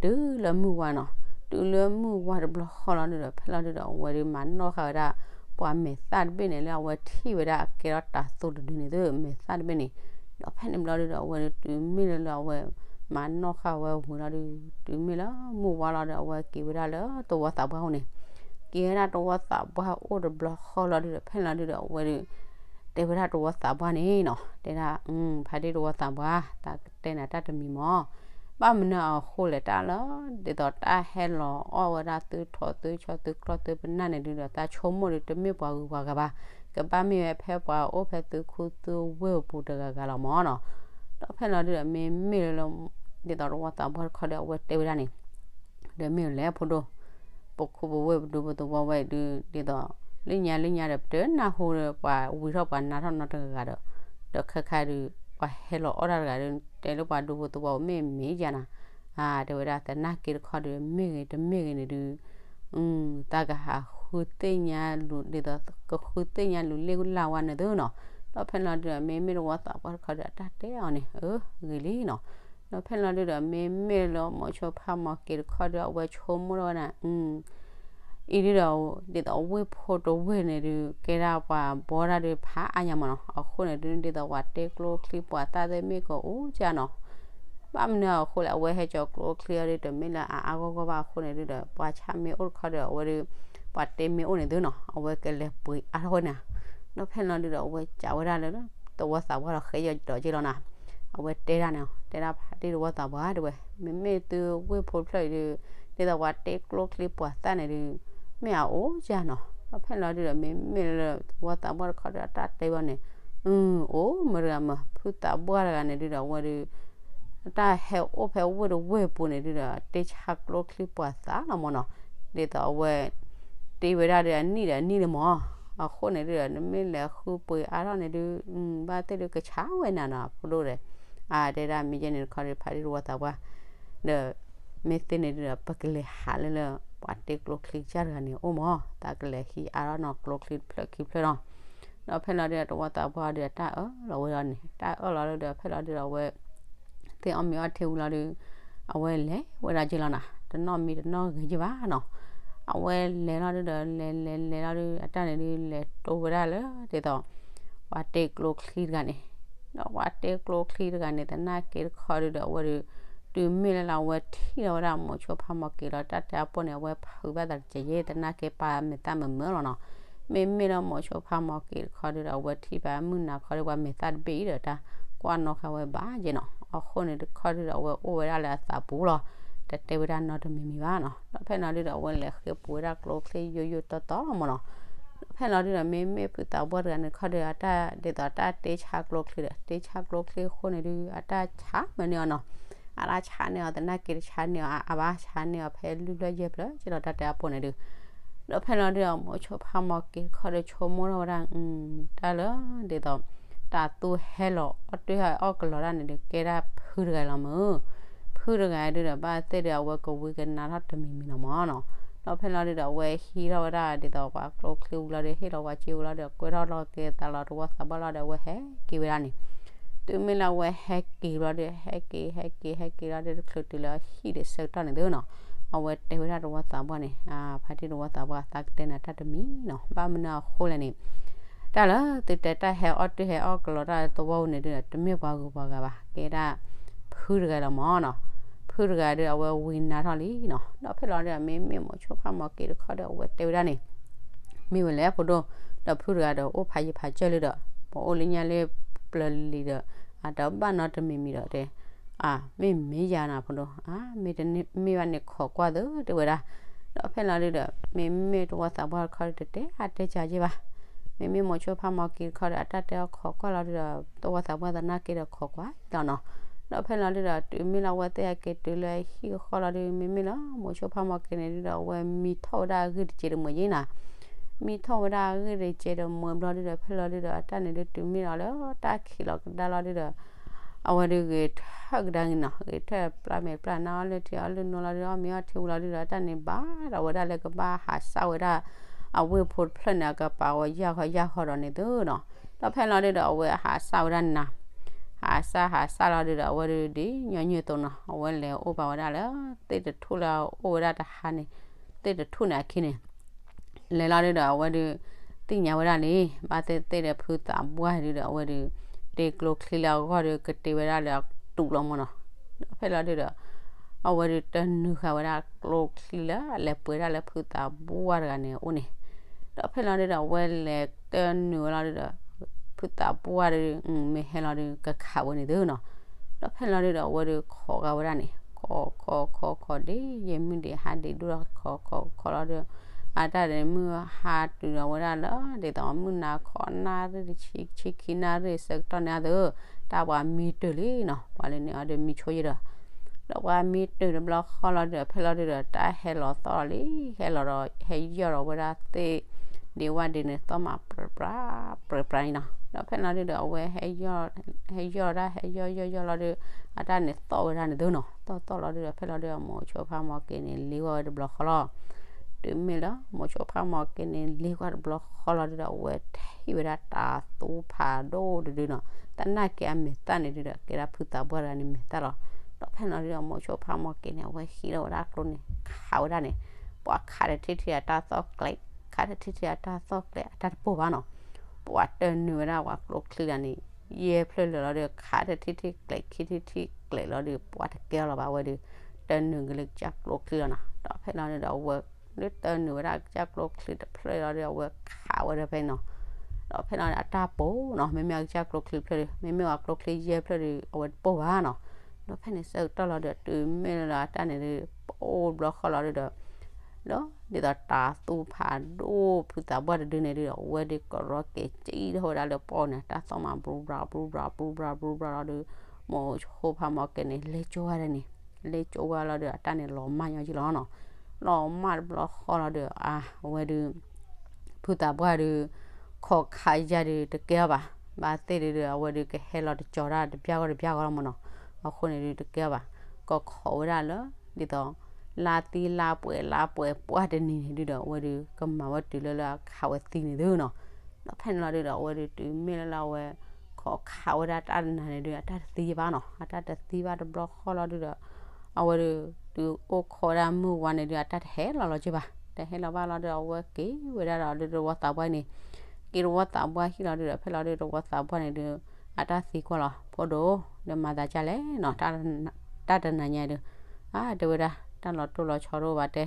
တုၤလၢမုၢ်ဝါနီၤ တုၤလၢမုၢ်ဝါတဘျီဃီလီၤဒုဒီး ဖဲလီၤဒုဒီး အဝဲဒုးမၤနီၣ်ဃာ်ဝဲဒၣ် ပှၤမဲာ်သၣ်တဘ့ၣ်န့ၣ်လၢအဝဲထံၣ်ဝဲဒၣ်အကဲထီၣ်တၤသူတဒုန့ၣ်သု မဲာ်သၣ်တဘ့ၣ်န့ၣ် ဒီးဖဲန့ၣ်ဘျီဒုဒီး အဝဲဒုးတုၤမ့ၢ်လၢလၢအဝဲ မၤနီၣ်ဃာ်ဝဲဝံၤလီၤဒု တုၤမ့ၢ်လၢမုၢ်ဝါလီၤဒီး အဝဲက့ၤဝဲဒၣ်လၢသဝီသးပှၢ်အိၣ်န့ၣ် က့ၤဝဲဒၣ်သဝီသးပှၢ်အိၣ်တဘျီဃီလီၤဒုဒီး ဖဲန့ၣ်လီၤဒုဒီး အဝဲဒုး တဲဝဲဒၣ်သဝီသးပှၢ်န့ၣ်နီၤ တဲဒၣ် ဖါတံၢ်သဝီသးပှၢ် တၢ်ကတဲနၤတၢ်တမံၤမီၤ ဘၣ်မနုၤအဃိလဲၣ် တၢ်လၢ ဒ်သိးတၢ်ဟဲလီၤအီၣ်ဝဲဒၣ်သုထီၣ်သုဆီသုကျီၢ်သုပနၢ်န့ၣ်ဒုဒီး တၢ်ဆိကမိၣ်ဒု တမ့ၢ်ပှၤဂုၤပှၤဂၤဘၣ် ကဘၣ်မ့ၢ်ဝဲဖဲပှၤအိၣ်ဖဲသုခူသူဝ့ၢ်ပူၤတဂၤဂၤလီၤမီၤနီၤ ဒီးဖဲန့ၣ်လီၤဒုဒီး မ့မ့ၢ်လၢ ဒ်သိးသဝီသးပှၢ်တခီဒီး အဝဲတဲဝဲဒၣ်န့ၣ် ဒီးမ့ၢ်လဲၣ်ဖိဒိၣ် ပခူပဝ့ၢ်ပဒူပသဝီဝဲဒု ဒ်သိး လၢညါလၢညါဒီး ပတနၢ်ဟူဒီးပှၤဝံထီၣ်ပှၤနါထီၣ်နီတဂၤဂၤဒီး ဒီးခဲခါဒု ပှၤဟဲလီၤအီၣ်တၢ်တဂၤဒီး တဲလၢပှၤဒူပသဝီမ့ၢ်မ့ၢ်ယါနၤ တဲဝဲဒၣ်သနာ်က့တခီဒီး မ့ၢ်ဂ့ၤတမ့ၢ်ဂ့ၤန့ၣ်ဒု တၢ်ကဟးဃုသ့ၣ်ညါလူၤ ဒ်သိးကဃုသ့ၣ်ညါလူၤလ့ၣ်လၢ်ဝဲန့ၣ်သုနီၤ ဒီးဖဲန့ၣ်လီၤဒုဒီး မ့မ့ၢ်သဝီသးပှၢ်တခီဒီး အတၢ်တဲအီၤန့ၣ် အၢဂ့ၤလံနီၤ ဒီးဖဲန့ၣ်လီၤဒုဒီး မ့မ့ၢ်လၢမိၤဆိဖးမီၤက့ၤတခီဒီး အဝဲဆိကမိၣ်ထီၣ်ဝဲဒၣ် အံၤဒုဒီး ဒ်သိးဝ့ၢ်ဖိတဝ့ၢ်န့ၣ်ဒု ကဲဒၣ်ပှၤဘီဒၣ်ဒုဖးအါညါမးနီၤ အဃိန့ၣ်ဒု ဒ်သိးပှၤတဲကျိချံပှၤသၣ်သ့ၣ်မ့ၢ်ကအိၣ်ကနီၤ ဘၣ်မနုၤအဃိလဲၣ် အဝဲဟဲကၠီၤကျိချံအီၤဒု တမ့ၢ်လၢအအါဂီၢ်ဂီၢ်ဘၣ်အဃိန့ၣ်ဒုဒီး ပှၤဆၣ်မ့ၢ်အိၣ်တခီဒီး အဝဲဒု ပှၤတဲမ့ၢ်အိၣ်န့ၣ်သုနီၤ အဝဲကလဲၤပှ့ၤအါထီၣ်ဝဲန့ၣ် ဒီးဖဲန့ၣ်လီၤဒုဒီး အဝဲကးဝဲဒၣ်လၢ သဝီသးပှၢ်ဒီးဃဲယီၤဒီးက့လီၤနၤ အဝဲတဲဒၣ်န့ၣ် တဲဒၣ်ဖါတံၢ်သဝီသးပှၢ်တဲဝဲ မ့မ့ၢ်သုဝ့ၢ်ဖိတဖျၢၣ်အံၤဒု ဒ်သိးပှၤတဲကျိချံပှၤသၣ်န့ၣ်ဒု မ့ၢ်အအိၣ်ကနီၤ ဒီးဖဲန့ၣ်လီၤဒုဒီး မ့မ့ၢ်လၢသဝီသးပှၢ်တခီဒီး အတၢ်တဲဘၣ်န့ၣ် အိၣ်မတၤတဂၤမး ဖုသးပှၢ်တဂၤန့ၣ်ဒုဒီး အဝဲဒု တၢ်ဟဲအိၣ်ဖဲဝ့ၢ်တဝ့ၢ်ပူၤန့ၣ်ဒုဒီး တဲဆါကျိချံပှၤသၣ်လီၤမးနီၤ ဒ်သိးအဝဲ တ့ဝဲဒၣ်ဒီးအနံၣ်ဒီးအနံၣ်လၢမး အဃိန့ၣ်ဒုဒီး နမ့ၢ်လဲၤဃုပှ့ၤအါထီၣ်န့ၣ်ဒု ဘၣ်သ့ၣ်ဒုကဆါဝဲနၤနီၤ ဖိဒိၣ်ဒီး အတဲဒၣ်မ့ၢ်ယဲန့ၣ်တခီဒီး ဖါတံၢ်သဝီသးပှၢ် ဒီး မ့ၢ်သ့န့ၣ်ဒုဒီး ပကလဲၤဟးလၢလၢ ပှၤတဲကျိချံကစၢ်တဂၤန့ၣ်အိၣ်မး သးကလဲၤဟံးအါထီၣ်နီၤကျိချံတဖျၢၣ်ခံဖျၢၣ်နီၤ ဒီးဖဲလီၤဒုဒီး သဝီသးပှၢ်ဒုဒီး တၢ်အၢၣ်လီၤဝဲဒီးန့ၣ် တၢ်အၢၣ်လီၤလၢဒီး ဖဲလီၤဒုဒီး အဝဲ သ့ၣ်အီၣ်မ့ၤအီထံဝံၤလီၤဒု အဝဲလဲၤဝဲဒၣ်က့လီၤနၤ တနီၣ်မံတနီၣ်ဂ့ၤက့ဘၣ်နီၤ အဝဲလဲၤလီၤဒုဒီး လဲၤလဲၤလဲၤလီၤဒု အတၢ်န့ၣ်ဒု လဲၤတိဝဲဒၣ်လၢ ဒ်သိး ပှၤတဲကျိချံတဂၤန့ၣ် ဒီးပှၤတဲကျိချံတဂၤန့ၣ် သနာ်က့တခီဒုဒီး အဝဲဒု တုၤမ့ၢ်လၢလၢအဝဲထံၣ်လီၤဝဲဒၣ်မိၤဆိဖးမီၤက့ၤလီၤ တၢ်တဲအပူၤန့ၣ် အဝဲဖုးဘၣ်သးတကဲးယဲ သနာ်က့ပာ်မဲာ်သၣ်မုာ်မုာ်လီၤနီၤ မ့မ့ၢ်လၢမိၤဆိဖးမီၤက့ၤတခီဒုဒီး အဝဲထံၣ်ဖဲမုၢ်နၤခီဒီး ပှၤမဲာ်သၣ်တဘ့ၣ်အံၤဒီး တၢ်ကွၢ်နီၣ်ဃာ်ဝဲဘၣ်က့နီၤ အဃိန့ၣ်တခီဒုဒီး အဝဲအိၣ်ဝဲဒၣ်လၢအသးပူၤလီၤ တတဲဝဲဒၣ်နီတမံၤမံၤဘၣ်နီၤ ဒီးဖဲန့ၣ်လီၤဒုဒီး အဝဲလဲၤဃ့ပူၤဝဲဒၣ်ကျိချံယိယိတီတီလီၤမးနီၤ ဒီးဖဲန့ၣ်လီၤဒုဒီး မ့မ့ၢ်ဖုသးပှၢ်တဂၤန့ၣ်တခီဒီး အတၢ်ဒ်သိးတၢ်တ့ဆါကျိချံဒီး တ့ဆါကျိချံအဃိန့ၣ်ဒု အတၢ်ဆါမးန့ၢ်အီၤနီၤ အတၢ်ဆါန့ၢ်အီၤ သနာ်က့တဆါန့ၢ်အီၤ အဘၣ်ဆါန့ၢ်အီၤဖဲလွံၢ်ဖျၢၣ်ယဲၢ်ဖျၢၣ်က့လီၤ တၢ်တဲအပူၤန့ၣ်ဒု ဒီးဖဲန့ၣ်လီၤဒုဒီး မိၤဆိဖးမီၤက့ၤတခီဒီး ဆိကမိၣ်ထီၣ်ဝဲဒၣ် တၢ်လၢ ဒ်သိး တၤသူဟဲလီၤအီၣ်တ့ၢ်အီၣ်ကလီၤတၢ်န့ၣ်ဒု ကဲဒၣ်ဖုတဂၤလီၤမး ဖုတဂၤဒုဒီး ဘၣ်သ့ၣ်ဒုးအဝဲကဝံကနါထီၣ်တမံၤမံၤလီၤမးနီၤ ဒီးဖဲန့ၣ်လီၤဒုဒီး အဝဲဟံးထီၣ်ဝဲဒၣ်ဒ်သိးပှၤကျိချံဝံၤလီၤဒီး ဟ့ၣ်လီၤပှၤစ့ဝံၤလီၤဒီး ကွဲထီၣ်လီၤက့ၤသးလီၤသဝီသးပှၢ်လီၤဒီး အဝဲဟဲက့ၤဝဲဒၣ်န့ၣ် တုၤမ့ၢ်လၢအဝဲဟဲက့ၤဘျီဒီး ဟဲက့ၤ ဟဲက့ၤ ဟဲက့ၤလီၤဒီး တချုးတုၤလၢအဟံၣ်ဒီးဆၢကတီၢ်န့ၣ်သုနီၤ, အဝဲတဲဝဲဒၣ်သဝီသးပှၢ်န့ၣ်, ဖါတံၢ်သဝီသးပှၢ် သးကတဲနၤတၢ်တမံၤနီၤ, ဘၣ်မနုၤအဃိလဲၣ်န့ၣ်, တၢ်လၢသုတဲတၢ်ဟဲအီၣ်တၢ်ဟဲအီၣ်ကလီတၢ်သဝီပူၤန့ၣ်ဒုး တမ့ၢ်ပှၤဂုၤပှၤဂၤဘၣ်, ကဲဒၣ် ဖုတဂၤလီၤမၢ်နီၤ. ဖုတဂၤဒီးအဝဲဝံနါထီၣ်လံနီၤ, ဒီးဖဲလီၤဒီး မ့မ့ၢ်မိၤဆိဖးမီၤက့ၤတခီဒီး အဝဲတဲဝဲဒၣ်န့ၣ်, မ့ၢ်ဝဲလဲၣ်ဖိဒိၣ်, ဒီးဖုတဂၤဒီး အိၣ်ဖးယံၤဖးစၢၢ်လံဒီး, ပအိၣ်လၢညါလၢပျၢၤလံၤဒီး, အတဘၣ်နီတမံၤမံၤဒီးတဲ, အမ့ၢ်မ့ၢ်ယၤနၤဖိဒိၣ်, မ့ၢ်တမ့ၢ်ဘၣ်န့ၣ်ခိးကွၢ်သ့တဲဝဲဒၣ်. ဒီးဖဲလီၤဒုးဒီး မ့မ့ၢ်သဝီသးပှၢ်တခီဒီး တတဲအါတဲကၤက့ဘၣ်. မ့မ့ၢ်မိၤဆိဖးမီၤက့ၤတခီဒီး အတၢ်တဲအီၤခိးကွၢ်လီၤဒုးဒီး သဝီသးပှၢ်သနာ်က့ဒီးခိးကွၢ်လီၤနီၤ. ဒီးဖဲလီၤဒုးဒီး တုၤမ့ၢ်လၢအဝဲသ့ၣ်ဟဲက့ၤတုၤလၢအဟံၣ်ဃီလီၤဒုး မ့မ့ၢ်လၢမိၤဆိဖးမီၤက့ၤန့ၣ်ဒုးဒီး အဝဲမံထီၣ်ဝဲဒၣ်အဂ့ၢ်တစဲးတမှဲၤယ့နီၤ မံထီၣ်ဝဲဒၣ်အဂ့ၢ်တစဲးတမှဲၤဘျီဒုးဒီး ဖဲလီၤဒုးဒီး အတၢ်န့ၣ်ဒုးတုၤမ့ၢ်လီၤလၢတၢ်ခံးလီၤကဒါလီၤဒုးဒီး အဝဲဒုးဂဲၤထၢၣ်ကဒါက့ၤနီၤ, ဂဲၤထၢၣ်ပျၢ်မဲာ်ပျၢ်နါအီၣ်လၢထံအီၣ်လၢနိလီၤဒုးဒီး အီၣ်မ့ၤအီထံဝံၤလီၤဒုးဒီး အတၢ်န့ၣ်ဘၣ်ဒီးဝဲဒၣ်လၢကဘၣ်ဟးစၢ်ဝဲဒၣ် အဝ့ၢ်ဖိတဖျၢၣ်န့ၣ် အကပၤဝဲယၢ်ဃီယၢ်ဃီဒီးန့ၣ်သုနီၤ. ဒီးဖဲလီၤဒုးဒီး အဝဲဟးစၢ်ဝဲဒၣ်နၤ ဟးစၢ်ဟးစၢ်လီၤဒုးဒီး အဝဲဒုးဒ်ညီနုၢ်အသိးနီၤ အဝဲလဲၤအိၣ်ဘၣ်ဝဲဒၣ်လၢ သ့ၣ်တထူၣ်လၢအအိၣ်ဝဲဒၣ်တဟါန့ၣ်, သ့ၣ်တထူၣ်န့ၣ်အခံန့ၣ် လဲၤလီၤဒုးဒီး အဝဲဒုး သ့ၣ်ညါဝဲဒၣ်လံ, ဘၣ်သ့ၣ်သ့ၣ်ဒီးဖုသးပှၢ်ဒုးဒီး အဝဲဒုး တ့ကျိချံလၢအဂီၢ်ဒီး ကတ့ဝဲဒၣ်လၢအတူးလီၤမၢ်နီၤ. ဒီးဖဲလီၤဒုးဒီး အဝဲဒုးတနုာ်ဃာ်ဝဲဒၣ်ကျိချံလၢအလဲၤပှဲၤဒၣ်လၢဖုသးပှၢ်တဂၤန့ၣ်အအိၣ်န့ၣ်, ဒီးဖဲလီၤဒုးဒီး အဝဲလဲၤတနုာ်ဝဲလီၤဒုးဒီး ဖုသးပှၢ်ဒုး မ့ၢ်ဟဲလီၤဒုး ကခးဝဲန့ၣ်သုနီၤ. ဒီးဖဲလီၤဒုးဒီး အဝဲဒုးခိးဂၤဝဲဒၣ်န့ၣ် ခိးခိးခိးခိးဒ်ယဲၢ်မုၢ်ဒံးဟါဒံးဒိၣ်ဒီး ခိးခိးခိးလီၤဒုး အတၢ်ဒုးမုၢ်ဟါတုၤဒီးဝဲဒၣ်လၢ ဒ်သိးမုၢ်နၤခီနၣ်ရံၣ်တဆံခံနၣ်ရံၣ်ဆၢကတီၢ်န့ၣ်အသိး တၢ်ပှၤမံတုၤလံနီၤ ပှၤလၢန့ၣ်အီၤဒုးမံဆိယံၤဒီး ဒီးပှၤမံတုၤတဘျီဃီလီၤဒုးဒီး ဖဲလီၤဒုးဒီး တၢ်ဟဲလီၤသီၣ်လံ ဟဲလီၤဒီး ဟဲယီၢ်ဒီးဝဲဒၣ်သ့ၣ် ဒံးဝဲဒၣ်န့ၣ် သီၣ်မးပြၢပြၢ ပြၢပြၢန့ၣ်နီၤ. ဒီးဖဲလီၤဒုးဒီး အဝဲ ဟဲယီၢ်ဒၣ် ဟဲယီၢ်ယီၢ်လီၤဒုး အတၢ်န့ၣ်သီၣ်ဝဲဒၣ်န့ၣ်သုနီၤ. သီၣ်သီၣ်လီၤဒုးဒီး ဖဲလီၤဒုးဒီး မိၤဆိဖးမီၤက့ၤန့ၣ် လ့ကွၢ်ဝဲတဘျီဃီလီၤ. တုၤမ့ၢ်လၢ မိၤဆိဖးမီၤက့ၤန့ၣ် လ့ကွၢ်တဘျီဃီလီၤဒုးဒီး အဝဲထံၣ်ဝဲဒၣ်တၤသူဖးဒိၣ်တဒုနီၤ. သနာ်က့အမဲာ်သၣ်န့ၣ်ဒုးဒီး ကဲဒၣ်ဖုသးပှၢ်တဂၤန့ၣ်မဲာ်သၣ်လီၤ. ဒီးဖဲလီၤဒုးဒီး မိၤဆိဖးမီၤက့ၤန့ၣ် အဝဲဟံးထီၣ်ဝဲဒၣ်ကျိန့ၣ် ခးဝဲဒၣ်န့ၣ် ပှၤခးတထံၣ်ထံၣ်အတၢ်သီၣ်ကျဲး ခးတထံၣ်ထံၣ်အတၢ်သီၣ်ကျဲး အတၢ်တပိၢ်ဘၣ်နီၤ. ပှၤတနုာ်ဝဲဒၣ်ပှၤကျိချံတဂၤန့ၣ် ယဲၢ်ဖျၢၣ်လၢာ်လီၤဒီး ခးတထံၣ်ထံၣ်ကျဲး ခံထံၣ်ထံၣ်ကျဲးလီၤဒီး ပှၤတကဲအီၤလီၤဘၣ်ဝဲဒီး တနုာ်က့ၤလၢကစၢ်ကျိချံလီၤနီၤ. ဒီးဖဲလီၤဒုးဒီး အဝဲ လၢတနုာ်ဝဲဒၣ်ကစၢ်ကျိချံတဖျၢၣ်လီၤဒီး အဝဲခးဝဲဒၣ်ဖဲနီၤ. ဒီးဖဲလီၤအတၢ်ပိာ်နီၤ မ့မ့ၢ်အကစၢ်ကျိချံတဖျၢၣ်ဒီး မ့မ့ၢ်ပှၤကျိချံယဲၢ်ဖျၢၣ်ဒီး အဝဲတပိၢ်ဘၣ်နီၤ. ဒီးဖဲန့ၣ်ဆၢကတီၢ်လီၤဒီး တုၤမ့ၢ်လၢအတၢ်န့ၣ်ဒီး ပအိၣ်ဘျီဃီလီၤဒုးဒီး ဒီးဒ်သိးတၤသူဖးဒိၣ်ဖုသးပှၢ်တဒုန့ၣ်ဒုးဒီး အဝဲဒုးကရီကဲၤကံထီၣ်ဝဲဒၣ်လၢပီၣ်န့ၣ် တၢ်သီၣ်မး ဘြူဘြာ ဘြူဘြာ ဘြူဘြာ ဘြူဘြာလီၤဒီး မိၤဆိဖးမီၤက့ၤန့ၣ် လဲၤကၠိဝဲဒၣ်န့ၣ် လဲၤကၠိဝဲလီၤဒီး အတၢ်န့ၣ်လီၤမၢ်ညီက့လီၤနီၤ. လီၤမၢ်တဘျီဃီလီၤဒီး အဝဲဒုး ဖုသးပှၢ်ဒုး ခိးခးယၤဒုးတကဲအီၤဘၣ်. ဘၣ်သ့ၣ်ဒုးဒီး အဝဲဒုးကဟဲလီၤတကၠီၤတၢ်တပျၢ်ဂီၢ်တပျၢ်ဂီၢ်လီၤမၢ်နီၤ. အဃိန့ၣ်ဒုးတကဲအီၤဘၣ်. ကခိးဝဲဒၣ်လၢ ဒ်သိး လါသံလါပှဲၤလါပှဲၤပှၢ်တနံၤန့ၣ်ဒုးဒီး အဝဲဒုးကမၤဝဲတုၤလၢလၢ ခးဝဲသံန့ၣ်သုနီၤ. ဒီးဖဲန့ၣ်လီၤဒုးဒီး အဝဲဒုးတုၤမ့ၢ်လၢလၢအဝဲ ခိးခးဝဲဒၣ်တၢ်တနၤန့ၣ်ဒုး အတၢ်တသံဘၣ်နီၤ. အတၢ်တသံဘၣ်တဘျီဃီလီၤဒုးဒီး အဝဲဒုး တုၤအိၣ်ခိးဝဲဒၣ်မုၢ်ဝါန့ၣ်ဒုး အတၢ်တဟဲလီၤလီၤက့ဘၣ်. တဟဲလီၤဘၣ်လီၤဒုး အဝဲက့ၤဝဲဒၣ်ဒီးဒုးသဝီသးပှၢ်န့ၣ် က့ၤသဝီသးပှၢ်ဟံၣ်လီၤဒုးဒီး ဖဲလီၤဒုးသဝီသးပှၢ်န့ၣ်ဒုး အတၢ်သံကွၢ်လီၤ ဖိဒိၣ် ဒီးမၤသးဒ်လဲၣ်နီၤ တၢ်တနၤညါဒုး အါ တဲဝဲဒၣ် တၢ်လီၤတိၢ်လီၤဆီတအိၣ်ဘၣ်တဲ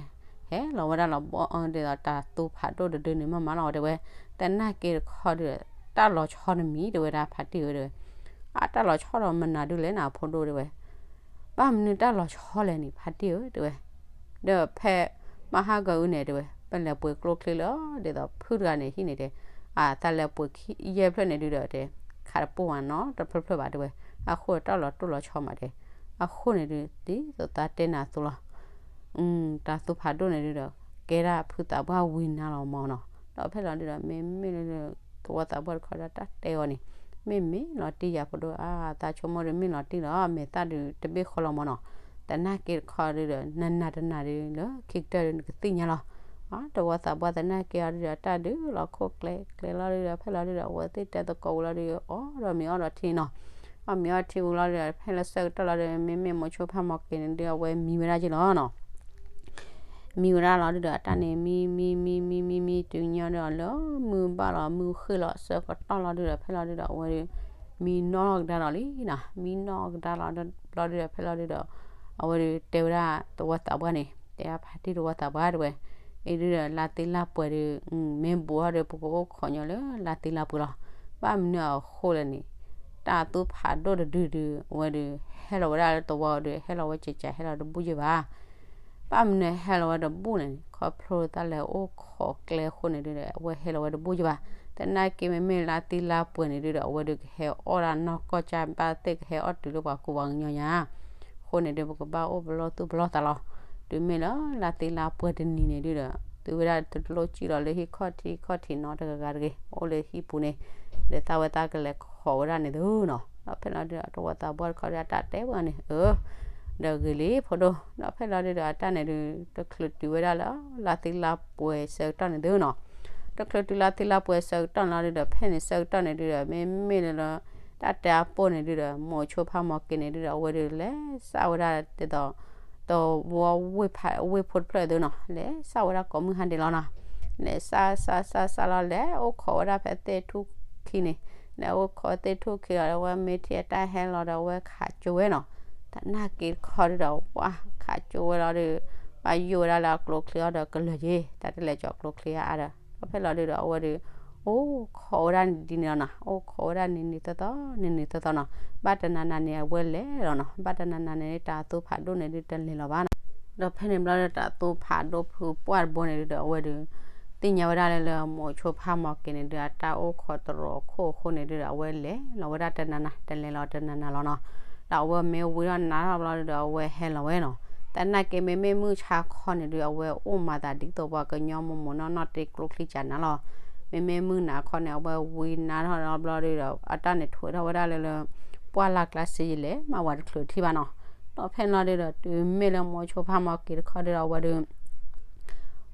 ဟဲလီၤဝဲဒၣ်လီၤဘီၣ်အၢဒ်သိးတၤသူဖးဒိၣ်တဒုန့ၣ် မ့ၢ်မးလီၤဝဲတဲဝဲ သနာ်က့တခီဒုး တၢ်လီၤဆီတမံၤတဲဝဲဒၣ်ဖါတံၢ်ဧၢတဲဝဲ အါ တၢ်လီၤဆီဒီးမနုၤဒုးလဲၣ်နၤဖိဒိၣ်တဲဝဲ ဘၣ်မနုၤတၢ်လီၤဆီလဲၣ်န့ၣ် ဖါတံၢ်ဧၢ တဲဝဲ ဒီးဖဲမဟါကၢအုန့ၣ်တဲဝဲ ပလဲၤပှ့ၤကျိချံလၢ ဒ်သိးဖုတဂၤန့ၣ်ဟံၣ်န့ၣ်တဲ အသးလဲၤပှ့ၤယဲၢ်ဖျၢၣ်န့ၣ်ဒုးဒီးတဲ ခးတပိၢ်မးနီတဖျၢၣ်ဖျၢၣ်ဘၣ်တဲဝဲ အဃိတၢ်လီၤတိၢ်လီၤဆီမးတဲ အဃိန့ၣ်ဒုး ဒ်သိးသးတဲနၤအသိးလီၤ တၤသူဖးဒိၣ်န့ၣ်ဒုးဒီး ကဲဒၣ်ဖုသးပှၢ်ဝံၤနါလီၤမၢ်နီၤ ဒီးဖဲလီၤဒုးဒီး မ့မ့ၢ်လၢ သဝီသးပှၢ်တခီဒီးတၢ်တဲအီၤန့ၣ် မ့ၢ်မ့ၢ်လီၤတံၢ်ယၤဖိဒိၣ် အါ သးဆိကမိၣ်ဒီးမ့ၢ်လီၤတံၢ်လီၤ မဲာ်သၣ်ဒုးတဘ့ၣ်ဃီလီၤမၢ်နီၤ သနာ်က့တခီဒုးဒီး နနၤတနၤဒုးလၢခံကတၢၢ်ဒုးနကသ့ၣ်ညါလီၤ အါ သဝီသးပှၢ်သနာ်က့အီၤဒုးဒီး တၢ်ဒုးလီၤခိၣ်ကျဲကျဲလီၤဒုးဒီး ဖဲလီၤဒုးဒီး အဝဲသ့ၣ်တဲသကိးဝံၤလီၤဒုး အီၣ်ဒီးမ့ၤအီၣ်ဒီးထံနီၤ အီၣ်မ့ၤအီထံဝံၤလီၤဒီး ဖဲလၢဆၢကတီၢ်လီၤဒီး မ့မ့ၢ်မိၤဆိဖါမီၢ်က့ၤန့ၣ်ဒုး အဝဲမံဝဲဒၣ်က့လီၤနီၤ. မံဝဲဒၣ်လီၤဒုးဒီး အတၢ်န့ၣ် မံ မံ မံ မံ မံ မံ တုၤညီဒီး လၢမုၢ်ဘၣ်လီၤ မုၢ်ဃ့ၢ်လီၤ ဆၢကတီၢ်လီၤဒုးဒီး ဖဲလီၤဒုးဒီး အဝဲဒုး မံနီၢ်ကဒါလီၤလံနီၤ. မံနီၢ်ကဒါလီၤဘျီဒုးဒီး ဖဲလီၤဒုးဒီး အဝဲဒုးတဲဝဲဒၣ်သဝီသးပှၢ်န့ၣ် တဲဖါတံၢ်သဝီသးပှၢ်တဝဲ, အံၤဒုးဒီး လါသ့လါပှဲၤဒုး မ့ၢ်ဘူးထီၣ်ဒီး ပကအိၣ်ခိးညီလၢလါသ့လါပှဲၤလီၤ. ဘၣ်မနုၤအဃိလဲၣ်န့ၣ် တၢ်သူဖးဒိၣ်တဒုဒုး အဝဲဒုး ဟဲလီၤဝဲဒၣ်လၢသဝီဒုး ဟဲလီၤဝဲကကး ဟဲလီၤတဘူၣ်ယဲၢ်ဘၣ်. ဘၣ်မနုၤဟဲလီၤဝဲတဘူၣ်န့ၣ် ခီဖျိလၢတၢ်လဲၤအိၣ်ခိးကျဲအဃိန့ၣ်ဒုးဒီး အဝဲဟဲလီၤဝဲတဘူၣ်ယဲၢ်ဘၣ်. သနာ်က့မ့မ့ၢ်လါသ့လါပှဲၤန့ၣ်ဒုးဒီး အဝဲဒုးကဟဲအီၣ်ဒၣ်နီၢ်ကီၢ်ကၢ်ဘၣ်သ့ၣ် ကဟဲအီၣ်တုၤလၢပှၤကူပှၤကညီညါ အဃိန့ၣ်ဒုး ပကဘၣ်အိၣ်ပလီၢ်သူၣ်ပလီၢ်သးလီၤ. တုၤမ့ၢ်လၢလါသ့လါပှဲၤတနံၤန့ၣ်ဒုးဒီး သုဝဲဒၣ်တလိၣ်စံၣ်လီၤလၢဟံၣ်ခီၣ်ထံးခီၣ်ထံးနီတဂၤဂၤတဂ့ၤ, အိၣ်လၢဟံၣ်ပူၤန့ၣ် ဒီးသးဝဲသးကလဲၤခိးဝဲဒၣ်န့ၣ်သုနီၤ. ဒီးဖဲလီၤဒုးဒီး သဝီသးပှၢ်တခီဒုး အတၢ်တဲဝဲန့ၣ် အၢ ဒီးဂ့ၤလံဖိဒိၣ်, ဒီးဖဲလီၤဒုးဒီး အတၢ်န့ၣ်ဒုး တချုးတုၤဝဲဒၣ်လၢလါသ့လါပှဲၤဆၢကတီၢ်န့ၣ်သုနီၤ. တချုးတုၤလါသ့လါပှဲၤဆၢကတီၢ်န့ၣ်လီၤဒုးဒီး ဖဲန့ၣ်ဆၢကတီၢ်န့ၣ်ဒုးဒီး မ့မ့ၢ်လၢ တၢ်တဲအပိၢ်န့ၣ်ဒုးဒီး မိၤဆိဖါမီၢ်က့ၤန့ၣ်ဒုးဒီး အဝဲဒုးလဲၤစးဝဲဒၣ်ဒ်သိး သဝီဝ့ၢ်ဖးဝ့ၢ်ဖိတဖျၢၣ်သုနီၤ, လဲၤစးဝဲဒၣ်ကိးမုၢ်ဟါဒ့လီၤနီၤ. လဲၤစးစးစးစးလီၤ လဲၤအိၣ်ခိးဝဲဒၣ်ဖဲသ့ၣ်ထူၣ်ခံန့ၣ်, လဲၤအိၣ်ခိးသ့ၣ်ထူၣ်ခံလီၤဒီး အဝဲမ့ၢ်ထံၣ်အတၢ်ဟဲလီၤဒီး အဝဲခးကၠိဝဲနီၤ. သနာ်က့တခီဒုးဒီး ပှၤခးကၠိဝဲလီၤဒီး ဘၣ်ယိၣ်ဝဲဒၣ်လၢအကျိချံအီၤဒီးကလၢာ်က့ၤ တၢ်တလဲၤကၠီၤကျိချံအါအါဒီး ဒီးဖဲလီၤဒုးဒီး အဝဲဒုး အိၣ်ခိးဝဲဒၣ်ဒ်န့ၣ်လီၤနီၤ, အိၣ်ခိးဝဲဒၣ်န့ၣ်န့ၣ်သီသီ န့ၣ်န့ၣ်သီသီနီၤ. ဘၣ်တနၤနၤန့ၣ် အဝဲလဲၤလီၤနီၤ, ဘၣ်တနၤနၤန့ၣ် တၢ်သူဖးဒိၣ်န့ၣ်ဒုးတလဲၤလီၤဘၣ်နီၤ. ဒီးဖဲန့ၣ်ဘျီဒီး တၢ်သူဖးဒိၣ်ဖုပှၢ်တဘိန့ၣ်ဒုးဒီး အဝဲဒုး သ့ၣ်ညါဝဲဒၣ်လၢ လၢမိၤဆိဖါမီၢ်က့ၤန့ၣ်ဒုး အတၢ်အိၣ်ခိးတရီးခိၣ်အဃိန့ၣ်ဒုးဒီး အဝဲလဲၤလီၤဝဲဒၣ်တနၤနၤ တလဲၤလီၤတနၤနၤလီၤနီၤ. ဒီးအဝဲမ့ၢ်ဝံထီၣ်နါထီၣ်ဘျီဒုးဒီး အဝဲဟဲလီၤဝဲနီၤ. သနာ်က့မ့မ့ၢ်မုၢ်ဆါခီန့ၣ်ဒုး အဝဲအိၣ်မၤသးဒ်သိးပှၤကညီမိၢ်မိၢ်နီၢ်နီၢ်တ့ကျိချံကနၤလီၤ. မ့မ့ၢ်မုၢ်နၤခီန့ၣ် အဝဲဝံနါထီၣ်ဘျီဒုးဒီး အတၢ်န့ၣ်ထွဲထီၣ်ဝဲဒၣ်လၢ လၢ ပှၢ်လၢ်ကျါစ့ယလဲၤမၤဝဲတချုးထံၣ်ဘၣ်နီၤ. ဒီးဖဲန့ၣ်လီၤဒုးဒီး တုၤမ့ၢ်လၢမိၤဆိဖါမီၢ်က့ၤတခီဒုးဒီး အဝဲဒုး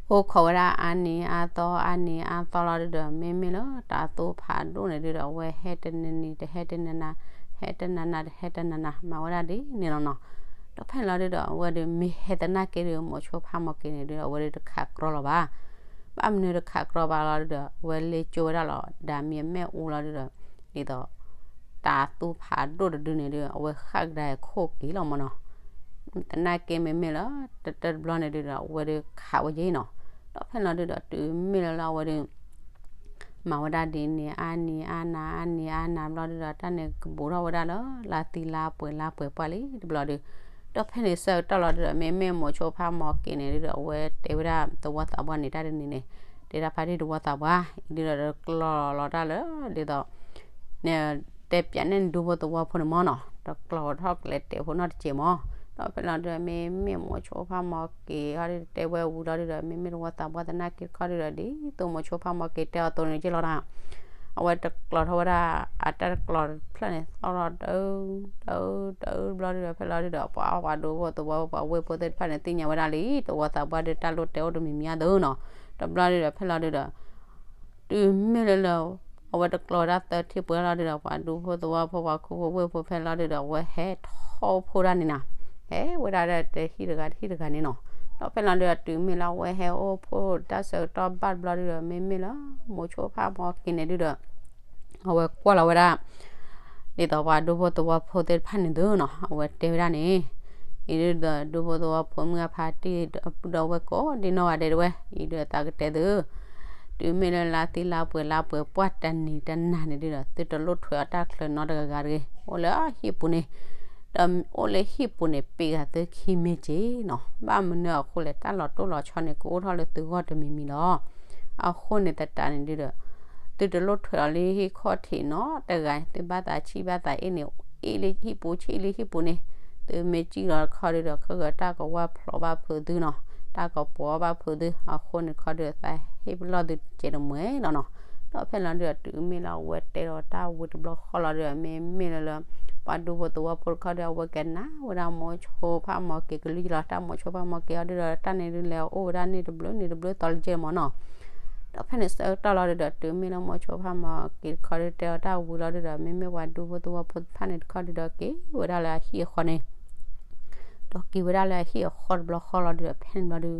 အိၣ်ခိးဝဲဒၣ်အါနံၤအါသီ အါနံၤအါသီလီၤဒုးဒီး မ့မ့ၢ်လၢတၢ်သူဖးဒိၣ်န့ၣ်ဒုးဒီး အဝဲဟဲတနံၤနံၤ တဟဲတနၤနၤ ဟဲတနၤနၤ တဟဲတနၤနၤ မၤဝဲဒၣ်ဒ်န့ၣ်လီၤနီၤ. ဒီးဖဲန့ၣ်လီၤဒုးဒီး အဝဲဒုးမ့ၢ်ဟဲသနာ်က့ဒုး မိၤဆိဖါမီၢ်က့ၤန့ၣ်ဒုးဒီး အဝဲဒုးတခးကြီလီၤဘၣ်. ဘၣ်မနုၤတခးကြီဘၣ်လီၤဒုးဒီး အဝဲလ့ၤကၠိဝဲဒၣ်လီၤ ဒၣ်မ့ၢ်အမဲၣ်အူလီၤဒုးဒီး ဒ်သိး တၢ်သူဖးဒိၣ်တဒုန့ၣ်ဒုး အဝဲဃၣ်ကဒါခိၣ်က့ၤလီၤမၢ်နီၤ. သနာ်က့မ့မ့ၢ်လၢ တတၢၢ်တဘျီန့ၣ်ဒုးဒီး အဝဲဒုးခးဝဲက့ၤနီၤ. ဒီးဖဲန့ၣ်လီၤဒုးဒီး တုၤမ့ၢ်လၢလၢအဝဲဒုး မၤဝဲဒၣ်ဒ်န့ၣ် အါနံၤအါနၤ အါနံၤအါနၤဘျီဒုးဒီး တၢ်န့ၣ်ကဘူးထီၣ်ဝဲဒၣ်လၢ လါသံလါပှဲၤလါပှဲၤပှၢ်လံတဘျီဒုး. ဒီးဖဲန့ၣ်ဆၢကတီၢ်လီၤဒုးဒီး မ့မ့ၢ်မိၤဆိဖါမီၢ်က့ၤန့ၣ်ဒုးဒီး အဝဲတဲဝဲဒၣ်သဝီသးပှၢ်န့ၣ် တၢ်တနံၤန့ၣ် တဲဒၣ်ဖါတံၢ်သဝီသးပှၢ် ဒုးဒီးတကျီၤလီၤတၢ်လၢ ဒ်သိး တဲပၠးန့ၢ်နဒူဖိသဝီဖိန့ၣ်မၢ်နီၤ, တကျီၤထီၣ်ကလဲၤတဲာ်ဖိနီၢ်တစဲးမၢ်. ဒီးဖဲလီၤဒုးဒီးမ့မ့ၢ်မိၤဆိဖါမီၢ်က့ၤဟီဒုး တဲဝဲဝံၤလီၤဒုးဒီး မ့မ့ၢ်သဝီသးပှၢ်သနာ်က့တခီဒုးဒီး ဒ်သိးမိၤဆိဖါမီၢ်က့ၤတဲအီၤအသိးန့ၣ်က့ၤလီၤနီၤ. အဝဲတကျီၤထီၣ်ဝဲဒၣ် အတၢ်တကျီၤတဖျၢၣ်န့ၣ် သီၣ်ထီၣ်တအု တအု တအုဘျီဒုးဒီး ဖဲလီၤဒုးဒီး ပှၤပှၤဒူဖိသဝီဖိ ပှၤဝ့ၢ်ဖိသ့ၣ်တဖၣ်န့ၣ် သ့ၣ်ညါဝဲဒၣ်လံ သဝီသးပှၢ်ဒုးတၢ်လိၣ်တဲအိၣ်တမံၤမံၤအသိးနီၤ. တဘျီဒုးဒီး ဖဲလီၤဒုးဒီး တုၤမ့ၢ်လၢလၢ အဝဲတကျီၤဝဲဒၣ်သၢထံၣ်ပှဲၤလီၤဒုးဒီး ပှၤဒူဖိသဝီဖိ ပှၤခူဖိဝ့ၢ်ဖိဖဲလီၤဒုးဒီး အဝဲဟဲထီၣ်အိၣ်ဖှိၣ်ဒၣ်န့ၣ်နီၤ. ဟဲဝဲဒၣ်ဒီးတဟံၣ်တဂၤတဟံၣ်တဂၤန့ၣ်နီၤ. ဒီးဖဲလီၤဒုးဒီး တုၤမ့ၢ်လၢအဝဲဟဲအိၣ်ဖှိၣ်တၢ်ဆၢကတီၢ်ဘၣ်တဘျီဒုးဒီး မ့မ့ၢ်လၢ မိၤဆိဖါမီၢ်က့ၤန့ၣ်ဒုးဒီး အဝဲကွၢ်လီၤဝဲဒၣ် ဒ်သိးပှၤဒူဖိသဝီဖိသ့ၣ်တဖၣ်န့ၣ်သုနီၤ အဝဲတဲဝဲဒၣ်န့ၣ်, အံၤဒုးဒီးဒူဖိသဝီဖိမုၢ်အဖါတံၢ်ဒီးဝဲကိးဒံနီၢ်ဂၤဒဲးတဝဲ အံၤဒုးသးကတဲသု, တုၤမ့ၢ်လၢလါသံလါပှဲၤလါပှဲၤပှၢ်တနံၤတနၤန့ၣ်ဒုးဒီး သုတလိၣ်ထွဲအီၤတၢ်ချၢနီတဂၤဂၤတဂ့ၤ, အိၣ်လၢဟံၣ်ပူၤန့ၣ် ဒီးအိၣ်လၢဟံၣ်ပူၤန့ၣ် ပ့ၤဂၤသုခံမ့ၢ်က့ၤနီၤ, ဘၣ်မနုၤအဃိလဲၣ် တၢ်လီၤတိၢ်လီၤဆီန့ၣ် ကအိၣ်ထီၣ်လၢသုဂီၢ်တမံၤမံၤလီၤ. အဃိန့ၣ်သတးန့ၣ်ဒုးဒီး သုတလိၣ်ထွဲအီၤလၢဟံၣ်ခီၣ်ထံးနီတဂၤ, သုဘၣ်သးဆံၣ်ဘၣ်သးအ့ၣ်န့ၣ် အ့ၣ်လၢဟံၣ်ပူၤဆံၣ်လၢဟံၣ်ပူၤန့ၣ်, သုမ့ၢ်စံၣ်လီၤတခီဒုးဒီး ခဲဂၢၢ်တၢ်ကဝၢ်ဖျိးဘၣ်ဖုးသုနီၤ, တၢ်ကပီၤဘၣ်ဖုးသု, အဃိန့ၣ်တခီဒုး သးဟ့ၣ်ပလီၢ်သုကဲးတမှဲၤလီၤနီၤ. ဒီးဖဲလီၤဒုးဒီး တုၤမ့ၢ်လၢအဝဲတဲဒီးတၢ်ဝံၤတဘျီဃီလီၤဒုးဒီး မ့မ့ၢ်လၢလၢ ပှၤဒူဖိသဝီဖိတခီဒုး အဝဲကနၣ်ဝဲဒၣ်မိၤဆိဖးမီၢ်က့ၤကလုၢ်ကလီၤ, တၢ်မိၤဆိဖးမီၢ်က့ၤအီၤဒုးဒီး တၢ်န့ၣ်ဒုးလဲၤအိၣ်ဝဲဒၣ်န့ၣ်တဘျုးန့ၣ်တဘျုးသီလၢကဲမၢ်နီၤ. ဒီးဖဲန့ၣ်ဆၢကတီၢ်လီၤဒုဒီး တုၤမ့ၢ်လၢမိၤဆိဖးမီၤက့ၤတခီဒု တဲအီၤတၢ်ဝံၤလီၤဒုဒီး မ့မ့ၢ်ပှၤဒူဖိသဝီဖိတဖၣ်န့ၣ်တခီဒုဒီး က့ၤဝဲဒၣ်လၢအဟံၣ်အဃီန့ၣ် ဒီးက့ၤဝဲဒၣ်လၢအဟံၣ်အဃီတဘျီဃီလီၤဒုဒီး ဖဲန့ၣ်ဘျီဒု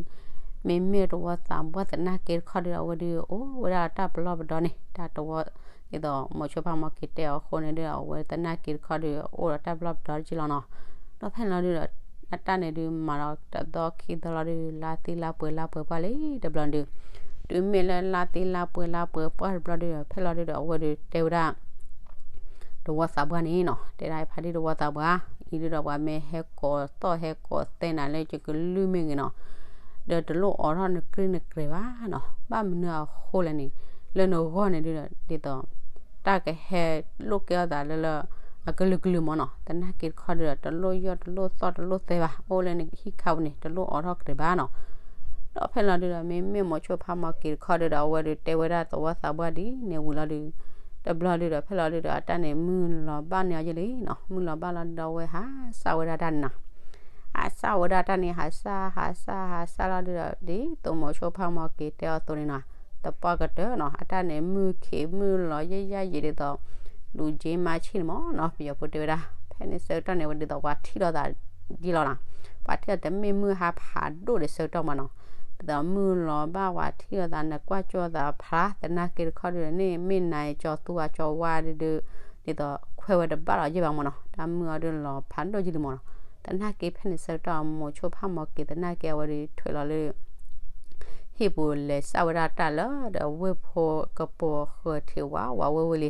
မ့မ့ၢ်တဝီသးပှၢ်သနာ်က့တခီဒုဒီး အဝဲဒုအိၣ်ဝဲဒၣ်တၢ်ပလီၢ်ပဒီန့ၣ် တၢ်တဝီ ဒ်သိးမိၤဆိဖးမီၤက့ၤတဲအီၤအဃိန့ၣ်ဒုဒီး အဝဲသနာ်က့တခီဒု အိၣ်ဒီးတၢ်ပလီၢ်ပဒီက့လီၤနီၤ. ဒီးဖဲန့ၣ်လီၤဒုဒီး အတၢ်န့ၣ်ဒု မၤဒီးတသီခံသီလီၤဒု လါသံလါပှဲၤလါပှဲၤပှၢ်လံတဘျီဒု တုၤမ့ၢ်လၢလါသံလါပှဲၤလါပှဲၤပှၢ်တဘျီဒုဒီး ဖဲလီၤဒုဒီး အဝဲဒုတဲဝဲဒၣ် တဝီသးပှၢ်န့ၣ်နီၤ တဲဒၣ်ဖါတံၢ်တဝီသးပှၢ် အံၤဒုဒီးပှၤမ့ၢ်ဟဲကိးသီၣ် ဟဲကိးသဲနၤလၢယကလုၢ်မ့ၢ်ဂ့ၤနီၤ ဒီးတလိၣ်အိးထီၣ်နကြံၢ်နကြဲၤဘၣ်နီၤ ဘၣ်မနုၤအဃိလဲၣ်န့ၣ် လၢနဂီၢ်န့ၣ်ဒုဒီး ဒ်သိး တၢ်ကဟဲလိၣ်ကဲထီၣ်သးလၢလၢ အကလုာ်ကလုာ်မၢ်နီၤ သနာ်က့တခီဒုဒီး တလိၣ်ယီၢ်တလိၣ်သီၣ်တလိၣ်သဲဘၣ် အိၣ်လၢနဟံၣ်ခါပူၤန့ၣ် တလိၣ်အိးထီၣ်ကြဲၤဘၣ်နီၤ ဒီးဖဲလီၤဒုဒီး မ့မ့ၢ်မိၤဆိဖးမီၤက့ၤတခီဒုဒီး အဝဲဒုတဲဝဲဒၣ်သဝီသးပှၢ်ဒ်န့ၣ်ဝံၤလီၤဒု တဘျီဒုဒီး ဖဲလီၤဒုဒီး အတၢ်န့ၣ်မုၢ်လီၤဘၣ်န့ၢ်အီၤယဲလံနီၤ မုၢ်လီၤဘၣ်လီၤဒုဒီး အဝဲဟးစၢ်ဝဲဒၣ်တၢ်န့ၣ်နီၤ ဟးစၢ်ဝဲဒၣ်တၢ်န့ၣ် ဟးစၢ် ဟးစၢ် ဟးစၢ်လီၤဒုဒီး ဒ်သိးမိၤဆိဖးမီၤက့ၤတဲအီၤအသိးန့ၣ်နီၤ သပှၢ်ကတၢၢ်နီၤ အတၢ်န့ၣ်မုၢ်ခံးမုၢ်လီၤယဲၢ်ယဲၢ်ယံာ်ဒ်သိး လူၤက့မါဆံၣ်န့ၣ်မၢ်နီၤ ပယီၤဖိတဲဝဲဒၣ် ဖဲန့ၣ်ဆၢကတီၢ်န့ၣ် ဝဲဒ်သိးပှၤထံၣ်လိာ်သးယဲလီၤနီၤ ပှၤထံၣ်လိာ်တမ့ၢ်မုၢ်ဟါဖးဒိၣ်ဒီးဆၢကတီၢ်မၢ်နီၤ ဒ်သိးမုၢ်လီၤဘၣ်ပှၤထံၣ်လိာ်သး နကွၢ်ကၠိသးဖျါ သနာ်က့တခီဒုန့ၣ် မ့ၢ်နၤကၠီသူဝါကၠီဝါဒုဒု ဒ်သိးခွဲးဝဲတဘၣ်လီၤယဲၢ်ဘၣ်မၢ်နီၤ တၢ်မုၢ်အီၤဒုလီၤဖးဒိၣ်ယဲလံမၢ်နီၤ သနာ်က့ဖဲန့ၣ်ဆၢကတီၢ် မိၤဆိဖးမီၤက့ၤသနာ်က့အဝဲဒုထွဲလီၤလၢ ဟံၣ်ပူၤလဲၤစၢ်ဝဲဒၣ်တၢ်လၢဒီးဝ့ၢ်ဖိကပိာ်ဃၢၤထံးဝးဝးဝ့ၢ်ဝ့ၢ်လံ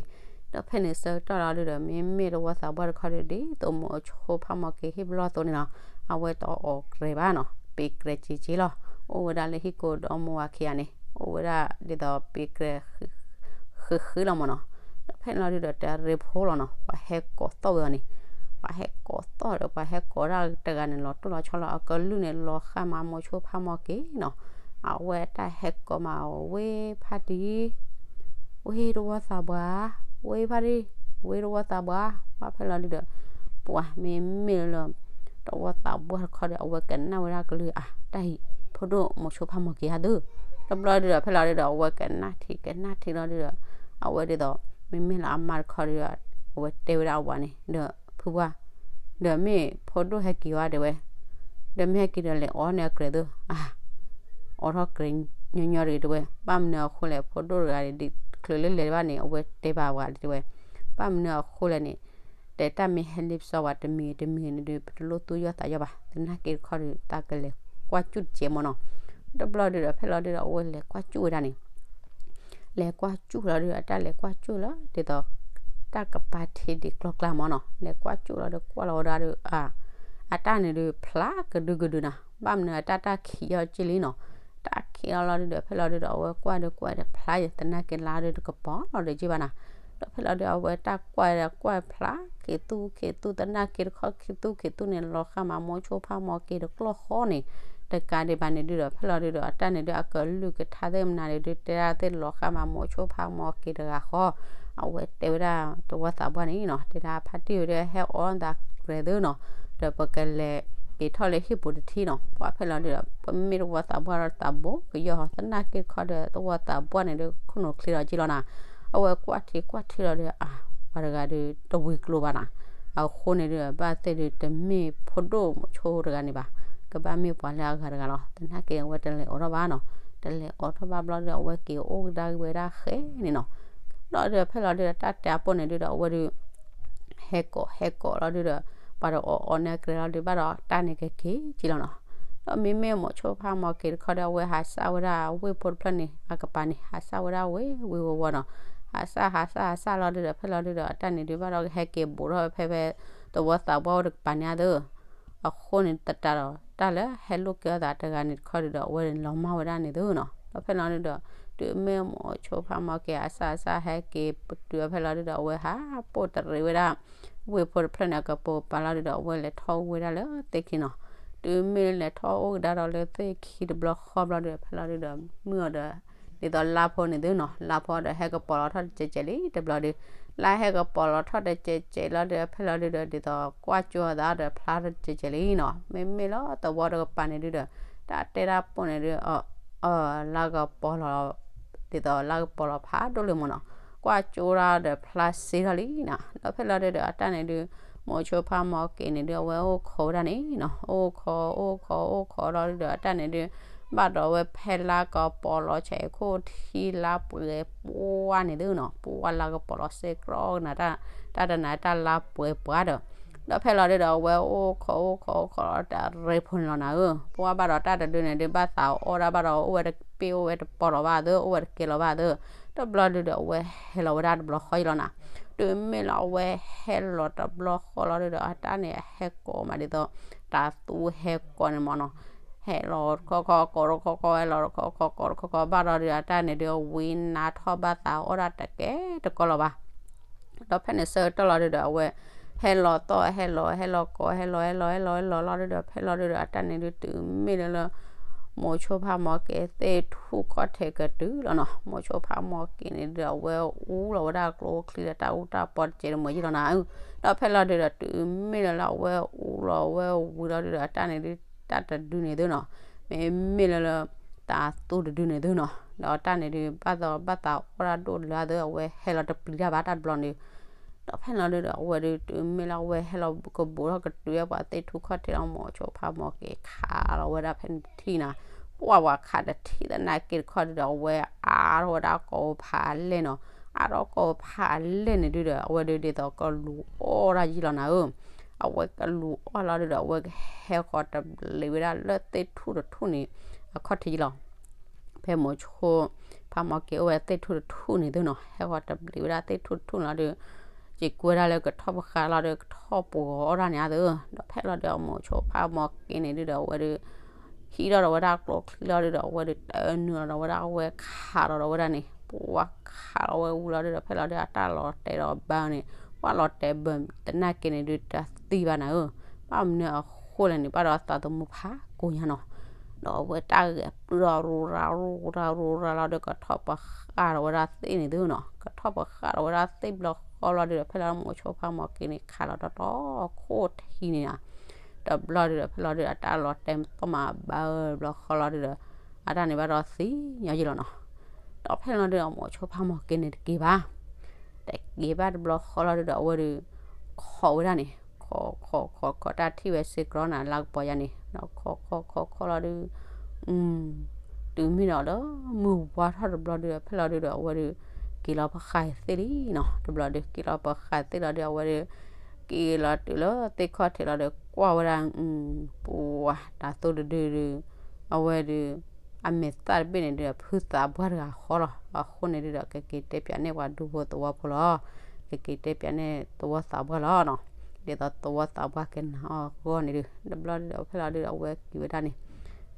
ဒီးဖဲန့ၣ်ဆၢကတီၢ်လီၤဒုဒီး မ့မ့ၢ်တဝီသးပှၢ်တခီဒု ဒ်သိးမိၤဆိဖးမီၤက့ၤဟ့ၣ်ပလီၢ်သိးန့ၣ်နီၤ အဝဲတအီၣ်ကြဲၤဘၣ်နီၤ ပ့ၤကြဲၤက့ၤက့ၤလီၤ အိၣ်ဝဲဒၣ်လၢဟံၣ်ကိးဒီမါဝၤခံဂၤန့ၣ် အိၣ်ဝဲဒၣ်ဒ်သိးပ့ၤကြဲၤ ဃုာ်ဃုာ်လီၤမၢ်နီၤ, ဒီးဖဲန့ၣ်လီၤဒုဒီးတရ့ဖိလီၤနီၤ, ပှၤဟဲကိးသီၣ်ဝဲအီၤန့ၣ်, ပှၤဟဲကိးသီၣ်ဒီး ပှၤဟဲကိးဒၣ်တဂၤန့ၣ် လီၤတိၢ်လီၤဆီလီၤ အကလုၢ်န့ၣ် လီၤဃးမၤမိၤဆိဖးမီၤက့ၤနီၤ, အဝဲတၢ်ဟဲကိးမးဝ့ၢ်ဖါတံၢ်, ဝ့ၢ်တဝီသးပှၢ်, ဝ့ၢ်ဖါတံၢ်, ဝ့ၢ်တဝီသးပှၢ်, ပှၤဖဲလီၤဒုဒီး ပှၤမ့မ့ၢ်လၢ တဝီသးပှၢ်တခီဒီး အဝဲကနၣ်ဝဲဒၣ်ကလုၢ်အါ တၢ်အံၤ ဖိဒိၣ်မိၤဆိဖးမီၤက့ၤဟးသု, တဘျီဒုဒီး ဖဲလီၤဒုဒီး အဝဲကနၣ်ထံကနၣ်ထံလီၤဒုဒီး အဝဲဒ်သိး မ့မ့ၢ်လၢအမါတခီဒုဒီး အဝဲတဲဝဲဒၣ်အဝၤန့ၣ် ဒီးဖုပှၢ်, ဒီးမ့ၢ်ဖိဒိၣ်ဟဲက့ၤဝဲတဲဝဲ, ဒီးမ့ၢ်ဟဲက့ၤဒီးလဲၤအီၣ်န့ၢ်အကြဲၤသု, အါ အီၣ်ထီၣ်ကြဲၤညီညီတဂ့ၤတဲဝဲ, ဘၣ်မနုၤအဃိလဲၣ် ဖိဒိၣ်တဂၤဒ်ချုးလၢလဲၤဘၣ်န့ၣ် အဝဲတဲဘၣ်ဝဲတဲဝဲ, ဘၣ်မနုၤအဃိလဲၣ်န့ၣ် တဲတၢ်မ့ၢ်ဟဲလ့ပစီဝဲတမံၤတမံၤန့ၣ်ဒုး ပတလိၣ်သူၣ်ယီၢ်သးယီၢ်ဘၣ်, သနာ်က့တခီဒုး တၢ်ကလဲၤကွၢ်ကၠူၣ်တကဲးမၢ်နီၤ, တဘျီဒုဒီး ဖဲလီၤဒုဒီး အဝဲလဲၤကွၢ်ကၠူၣ်ဝဲဒၣ်န့ၣ် လဲၤကွၢ်ကၠူၣ်လီၤဒုဒီး တၢ်လဲၤကွၢ်ကၠူၣ်လီၤ ဒ်သိး တၢ်ကပၤထံဒံးကျီကျါမၢ်နီၤ, လဲၤကွၢ်ကၠူၣ်လီၤဒီးကွၢ်လီၤဝဲဒၣ်ဒီး အ အတၢ်န့ၣ်ဒုး ဖျါကဒုကဒုနီၤ, ဘၣ်မနုၤအတၢ်တၢ်ခံးယီၢ်က့လံနီၤ, တၢ်ခံးအီၤလီၤဒုဒီး ဖဲလီၤဒုဒီး အဝဲကွၢ်ဒီးကွၢ်ဒီးဖျါယသနာ်က့လါဒုတကပီၤလီၤဒီးက့ဘၣ်နီၤ, ဒီးဖဲလီၤဒုး အဝဲတၢ်ကွၢ်ဒီး ကွၢ်ဖျါ က့ၤသူၣ်က့ၤသူၣ် သနာ်က့တခီ က့ၤသူၣ်က့ၤသူၣ်န့ၣ် လီၤဃးမၤမိၤဆိဖးမီၤက့ၤတကျီၢ်ဃီန့ၣ် တကးဒံးဘၣ်န့ၣ်ဒုဒီး ဖဲလီၤဒုဒီး အတၢ်န့ၣ်ဒုး အကလုၢ်ကထါသ့ၣ်မနုၤန့ၣ်ဒုး တဲဒၣ်သ့ၣ်လီၤဃးမၤမိၤဆိဖးမီၤက့ၤတဂၤဃီ, အဝဲတဲဝဲဒၣ်တဝီသးပှၢ်န့ၣ်နီၤ တဲဒၣ်ဖါတံၢ်ဝဲဒၣ်ဟဲအီၣ်သးကြဲၤသုနီၤ, ဒီးပကလဲၤက့ၤထီၣ်လၢဟံၣ်ပူၤတထံၣ်နီၤ, ပှၤဖဲလီၤဒုဒီး ပမ့ၢ်တဝီသးပှၢ်ဒီးသးဘိကယီၢ်ဟီ သနာ်က့တခီဒီး တဝီသးပှၢ်န့ၣ်ဒုး ခိၣ်နူာ်ချ့လီၤက့လီၤနီၤ, အဝဲကွၢ်ထံကွၢ်ထံလီၤဒီး အ ပှၤတဂၤဒုးတဝံၤကျိၤဘၣ်နီၤ, အဃိန့ၣ်ဒုး ဘၣ်သ့ၣ်ဒုး တမ့ၢ်ဖိဒိၣ်မိၤဆိတဂၤန့ၣ်ဘၣ်, ကဘၣ်မ့ၢ်ပှၤလၢအဂၤတဂၤလီၤ, သနာ်က့အဝဲတလဲၤအိးထီၣ်ဘၣ်နီၤ, တလဲၤအိးထီၣ်ဘၣ်ဘျီဒုး အဝဲက့ၤအိၣ်ကဒါက့ၤဝဲဒၣ်ဃဲန့ၣ်နီၤ, ဘျီဒုး ဖဲလီၤဒုး တၢ်တဲအပိၢ်န့ၣ်ဒုးဒီး အဝဲဒုး ဟဲကိးဟဲကိးလီၤဒုးဒီး ပှၤတအီၣ်အီန့ၢ်အကြဲၤလီၤဒုး ဘၣ်ဒီးတၢ်န့ၣ်ကက့ၤက့လီၤနီၤ, ဒီးမ့မ့ၢ်မိၤဆိဖးမီၤက့ၤတခီဒီး အဝဲဟးစၢ်ဝဲဒၣ်ဝ့ၢ်ဖိတဖျၢၣ်န့ၣ် အကပၤန့ၣ် ဟးစၢ်ဝဲဒၣ်ဝ့ၢ်ဝ့ၢ်ဝီဝီနီၤ, ဟးစၢ်ဟးစၢ်ဟးစၢ်လီၤဒုးဒီး ဖဲလီၤဒုးဒီး အတၢ်န့ၣ်ဒုး ဘၣ်ဒီးကဟဲက့ၤဘူးထီၣ်ဝဲဖဲဖဲ သဝီသးပှၢ်ဝဲတကပၤန့ၣ်အသိး အဃိန့ၣ်သတးဒီး တၢ်လၢဟဲလိာ်က့ၤအီၣ်သးတဂၤန့ၣ်တခီဒုးဒီး အဝဲန့ၣ်လီၤမၢ်ဝဲဒၣ်န့ၣ်သုနီၤ, ဒီးဖဲလီၤဒုးဒီး တုၤမ့ၢ်မိၤဆိဖးမီၤက့ၤအစၢ်အစၢ်ဟဲက့ၤပတုၤဖဲလီၤဒုးဒီး အဝဲဟးပိၢ်တရံးဝဲဒၣ် ဝ့ၢ်ဖိတဖျၢၣ်န့ၣ် အကပိာ်ပၤလီၤဒုးဒီး အဝဲလဲၤထီၣ်အိၣ်ဝဲဒၣ်လၢသ့ၣ်ခံနီၤ, တုၤမ့ၢ်လဲၤထီၣ်အိၣ်ကဒါဒီးလၢသ့ၣ်ခံတဘျီဃီဘျီဒုး ဖဲလီၤဒုးဒီး မုၢ်အီၤဒီး ဒ်သိးလါဖိန့ၣ်သုနီၤ, လါဖိဒီးဟဲကပီၤလီၤထီၣ်တစဲးစဲးလံ တဘျီဒုး လါဟဲကပီၤလီၤထီၣ်တစဲးစဲးလီၤဒုး ဖဲလီၤဒုးဒီး ဒ်သိးကွၢ်ကၠိအသးဒီးဖျါထီၣ်တစဲးစဲးလံနီၤ, မ့မ့ၢ်လၢသဝီတကပၤန့ၣ်ဒုးဒီး တၢ်တဲတၢ်ပိၢ်န့ၣ်ဒုး အ အ လါကပီၤလီၤ ဒ်သိးလါကပီၤလီၤဖးဒိၣ်လံမ့ၢ်နီၤ, ကွၢ်ကၠိဒၣ်ဒီးဖျါစ့ထီၣ်လံနီၤ. ဒီးဖဲလီၤဒုဒီးအတၢ်န့ၣ်ဒုး မိၤဆိဖးမီၤက့ၤန့ၣ်ဒုး အဝဲအိၣ်ခိးဝဲဒၣ်န့ၣ်နီၤ, အိၣ်ခိး အိၣ်ခိး အိၣ်ခိးလီၤဒုဒီးအတၢ်န့ၣ်ဒုး ဘၣ်ဒီးဝဲဖဲလါကပီၤလီၤဆဲးခိၣ်ထံလါပှဲၤပှၢ်န့ၣ်သုနီၤ, ပှၢ်လါကပီၤလီၤစ့ၢ်ကီးကနၤ တၢ်တနၤတၢ်လါပှဲၤပှၢ်ဒီး ဒီးဖဲလီၤဒုဒီးအဝဲအိၣ်ခိး အိၣ်ခိး အိၣ်ခိးလီၤတရံးဖိန့ၣ်လီၤနၤဧၢ, ပှၢ်ဘၣ်ဒီးတၢ်တဒုန့ၣ်ဒုး ဘၣ်သးအီၣ်ဒၣ်ဘၣ်ဒီး အိၣ်ဝဲတပ့ၢ် အိၣ်ဝဲတပီၤလီၤဘၣ်သၢ အိၣ်ဝဲတကဲလီၤဘၣ်သၢ, တဘျီဒုဒီးအဝဲဟဲလီၤဝဲဒၣ်တဘျီဃီအံၤလီၤနၤ. တုၤမ့ၢ်လၢအဝဲဟဲလီၤတဘျီဃီလီၤဒုဒီး အတၢ်န့ၣ်အဟဲကိးမးဒ်သိး တၤသူဟဲကိးန့ၣ်မ့ၢ်နီၤ, ဟဲလီၤတခီခီ ကိးတခီခီ ဟဲလီၤတခီခီ ကိးတခီခီ ဘၣ်ဒီးဒုးအတၢ်န့ၣ်ဒုး ဝံနါထီၣ်ဘၣ်သးအီၣ်ဒၣ်တကဲတကီလီၤဘၣ်. ဒီးဖဲန့ၣ်ဆၢကတီၢ်လီၤဒုဒီး အဝဲဟဲလီၤသီၣ် ဟဲလီၤ ဟဲလီၤကိး ဟဲလီၤ ဟဲလီၤ ဟဲလီၤ ဟဲလီၤလီၤဒုဒီး ဖဲလီၤဒုဒီး အတၢ်န့ၣ်ဒုး တုၤမ့ၢ်လၢလၢ မိၤဆိဖးမီၤက့ၤသ့ၣ်ထူၣ်ခီၣ်ထံးကတုၤလီၤနီၤ, မိၤဆိဖးမီၤက့ၤန့ၣ်ဒုဒီး အဝဲအူလီၤဝဲဒၣ်ကျိချံဒီးတၢ်အူတၢ်ပီတကဲတမီၤယံလီၤနၤဧၢ. ဒီးဖဲလီၤဒုဒီး တုၤမ့ၢ်လၢလၢအဝဲအူလီၤဝဲဝံၤလီၤဒုဒီး အတၢ်န့ၣ်ဒုး တၢ်တဒုန့ၣ်သုနီၤ, မ့မ့ၢ်လၢလၢ တၤသူတဒုန့ၣ်သုနီၤ, ဒီးတၢ်န့ၣ်ဒုး ဘၣ်သးဘၣ်သးအီၣ်ဒၣ်ဒိၣ်လၢသၢ အဝဲဟဲလီၤတပျံၤတၢ်ဘၣ်တၢ်တဘျီန့ၣ်, ဒီးဖဲလီၤဒုဒီး အဝဲဒုး တုၤမ့ၢ်လၢအဝဲဟဲလီၤကဘူးထီၣ်ကတုၤဝဲပှၤသ့ၣ်ထူၣ်ခီၣ်ထံးလီၤ မိၤဆိဖးမီၤက့ၤခးလီၤဝဲဒၣ်ဖဲန့ၣ်တထံၣ်နၤ, ပှၢ်ပှၤခးတထံၣ်သနာ်က့တခီဒုဒီး အဝဲအါထီၣ်ဝဲဒၣ်ကိးဖးလဲၢ်နီၤ, အါထီၣ်ကိးဖးလဲၢ်န့ၣ်ဒုဒီး အဝဲဒုးဒ်သိးကလူၤအီၣ်ဒၣ်ယံလီၤနၤဧၢ. အဝဲကလူၤအီၣ်လီၤဒုဒီး အဝဲကဟဲဃီၤတဘျံးဝဲဒၣ်လၢသ့ၣ်ထူၣ်တထူၣ်န့ၣ် အခီၣ်ထံးယံလီၤ. ဖဲမိၤဆိဖးမီၤက့ၤအိၣ်ဝဲသ့ၣ်ထူၣ်တထူၣ်န့ၣ်သုနီၤ, ဟဲဃီၤတဘျံးဝဲဒၣ်သ့ၣ်ထူၣ်တထူၣ်န့ၣ်လီၤဒုး, စံးကွဲဒၣ်လၢကထီၣ်ပဃာ်လီၤဒုး ကထီၣ်ပဂီၤအီၣ်ဒၣ်န့ၣ်အသိး, ဒီးဖဲလီၤဒုး အမိၤဆိဖးမီၤက့ၤန့ၣ်ဒုဒီး အဝဲဒုး ဟံးထီၣ်ဒီးဝဲဒၣ်ကျိချံလီၤဒုဒီး အဝဲဒုးတနုာ်လီၤဒီးဝဲဒၣ် အဝဲခးလီၤဒီးဝဲဒၣ်န့ၣ် ပှၢ်ခးလီၤဝဲဝံၤလီၤဒုဒီး ဖဲလီၤဒုး အတၢ်လီၤတဲာ်ဒီးဘါန့ၣ် ပှၢ်လီၤတဲာ်ဘၢသနာ်က့န့ၣ်ဒုး တသံဘၣ်နၤဧၢ. ဘၣ်မနုၤအဃိလဲၣ်န့ၣ် ဘၣ်ဒီးသးသမူဖးကိညါနီၤ, ဒီးအဝဲတၢ်ဂဲၤပျုၢ်ဒီးရူရၤရူရၤရူရၤလီၤဒုး ကထီၣ်ပဃာ်ဒီးဝဲဒၣ်သ့ၣ်န့ၣ်သုနီၤ, ကထီၣ်ပဃာ်ဒီးဝဲဒၣ်သ့ၣ်ဘျီဃီလီၤဒုဒီး ဖဲလီၤဒုးမိၤဆိဖးမီၤက့ၤန့ၣ် ခးလီၤတီတီခိၣ်ထံန့ၣ်နီၤ, တဘျီဒုဒီး ဖဲလီၤဒုး အတၢ်လီၤတဲာ်မ့ၢ်သီၣ်မးဘၣ်ဘျီဃီလီၤဒုဒီး အတၢ်န့ၣ်ဘၣ်ဒီးသံညီယံလီၤနီၤ. ဒီးဖဲလီၤဒုဒီး မိၤဆိဖးမီၤက့ၤန့ၣ်တက့ၤဘၣ်, တက့ၤဘၣ်တဘျီဃီလီၤဒုဒီး အဝဲဒုး ခိးဝဲဒၣ်န့ၣ် ခိးခိးခိးခိး တၢ်ထံၣ်ဝဲစ့ၢ်ကီးနၤ လါကပီၤယါန့ၣ် ဒီးခိးခိးခိးခိးလီၤဒုး တုၤမ့ၢ်ဒီးလၢမုၢ်ဝါထီၣ်တဘျီဒုဒီး ဖဲလီၤဒုဒီး အဝဲဒုး က့ၤလီၤပဃာ်သ့ၣ်လံနီၤ, တဘျီဒုး က့ၤလီၤပဃာ်သ့ၣ်လီၤဒုး အဝဲဒုး က့ၤလီၤတုၤလၢသ့ၣ်ခီၣ်ထံးလီၤဒုး ကွၢ်ဝဲဒၣ် ပှၤတၤသူတဒုဒု အဝဲဒုး အမဲာ်သၣ်တဘ့ၣ်န့ၣ်ဒုး ဖုသးပှၢ်တဂၤဃီလီၤ. အဃိန့ၣ်ဒုဒီး ကက့ၤတဲပၠးန့ၢ်ပှၤဒူဖိသဝီဖိလီၤ. ကက့ၤတဲပၠးန့ၢ်သဝီသးပှၢ်လီၤနီၤ. ဒ်သိးသဝီသးပှၢ်ကနၣ်အီၤအဂီၢ်န့ၣ်ဒုး တဘျီဒုဒီး ဖဲလီၤဒုဒီး အဝဲက့ၤဝဲဒၣ်န့ၣ်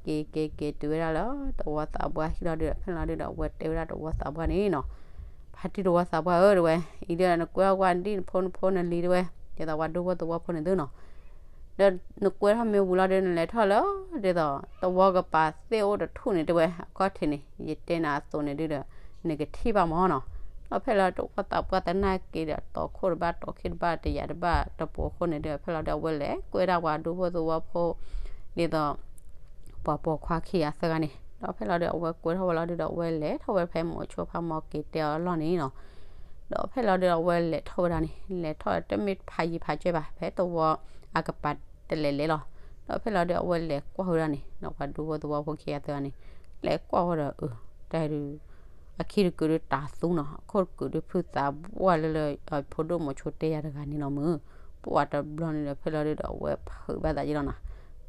က့ၤက့ၤက့ၤတုၤဝဲဒၣ်လၢသဝီသးပှၢ်ဟံၣ်လီၤဒုဒီး ဖဲလီၤဒုဒီး အဝဲတဲဝဲဒၣ်သဝီသးပှၢ်န့ၣ်နီၤ, ဖါတံၢ်သဝီသးပှၢ်ဧၢ တဲဝဲ, အံၤဒုး နကွဲထီၣ်ကွၢ်ဒံၣ်နဖိနဖိနလံၤတဲဝဲ, ဒ်သိးပှၤဒူဖိသဝီဖိန့ၣ်သုနီၤ ဒီးနကွဲထီၣ်မ့ၢ်ဝံၤလီၤဒုး နလဲၤထီၣ်လၢ ဒ်သိး သဝီကပၤသ့ၣ်အိၣ်တထူၣ်န့ၣ်တဲဝဲ အခီၣ်ထံးန့ၣ် ယတဲနၤအသိးန့ၣ်ဒုဒီး နကထံၣ်ဘၣ်မၢ်နီၤ. ဒီးဖဲလီၤသဝီသးပှၢ်သနာ်က့ဒီး တီၤခိၣ်တဘၣ် တီၤခံတဘၣ် တယာ်တဘၣ်တပူၤအဃိန့ၣ်ဒုး ဖဲလီၤဒုး အဝဲလဲၤကွဲဒၣ်ပှၤဒူဖိသဝီဖိ ဒ်သိး ပှၤပိာ်ခွါခံဂၤသၢဂၤန့ၣ် ဒီးဖဲလီၤဒုး အဝဲကွဲထီၣ်ဝဲလီၤဒုဒီး အဝဲလဲၤထီၣ်ဝဲဖဲမိၤဆိဖးမီၤက့ၤတဲအီၤအလီၢ်န့ၣ်နီၤ. ဒီးဖဲလီၤဒုး အဝဲလဲၤထီၣ်ဝဲဒၣ်န့ၣ် လဲၤထီၣ်တမ့ၢ်ဖးယံၤဖးကၢဘၣ် ဖဲသဝီအကပၤတလဲၤလဲၤလီၤ. ဒီးဖဲလီၤဒုး အဝဲလဲၤကွၢ်ဝဲဒၣ်န့ၣ် ဒီးပှၤဒူဖိသဝီဖိခံဂၤသၢဂၤန့ၣ် လဲၤကွၢ်ဝဲဒီး အၢ တၢ်ဒုး အခံတကုာ်ဒုးတၤသူနီၤ အခိၣ်တကုာ်ဒုးဖုသးပှၢ်လၢလၢ ဖိဒိၣ်မိၤဆိတဲယၤတဂၤန့ၣ်လီၤမုၢ်. ပှၢ်တဘျီန့ၣ်ဒီး ဖဲလီၤဒုးဒီး အဝဲဖုးဘၣ်သးယံလီၤနီၤ.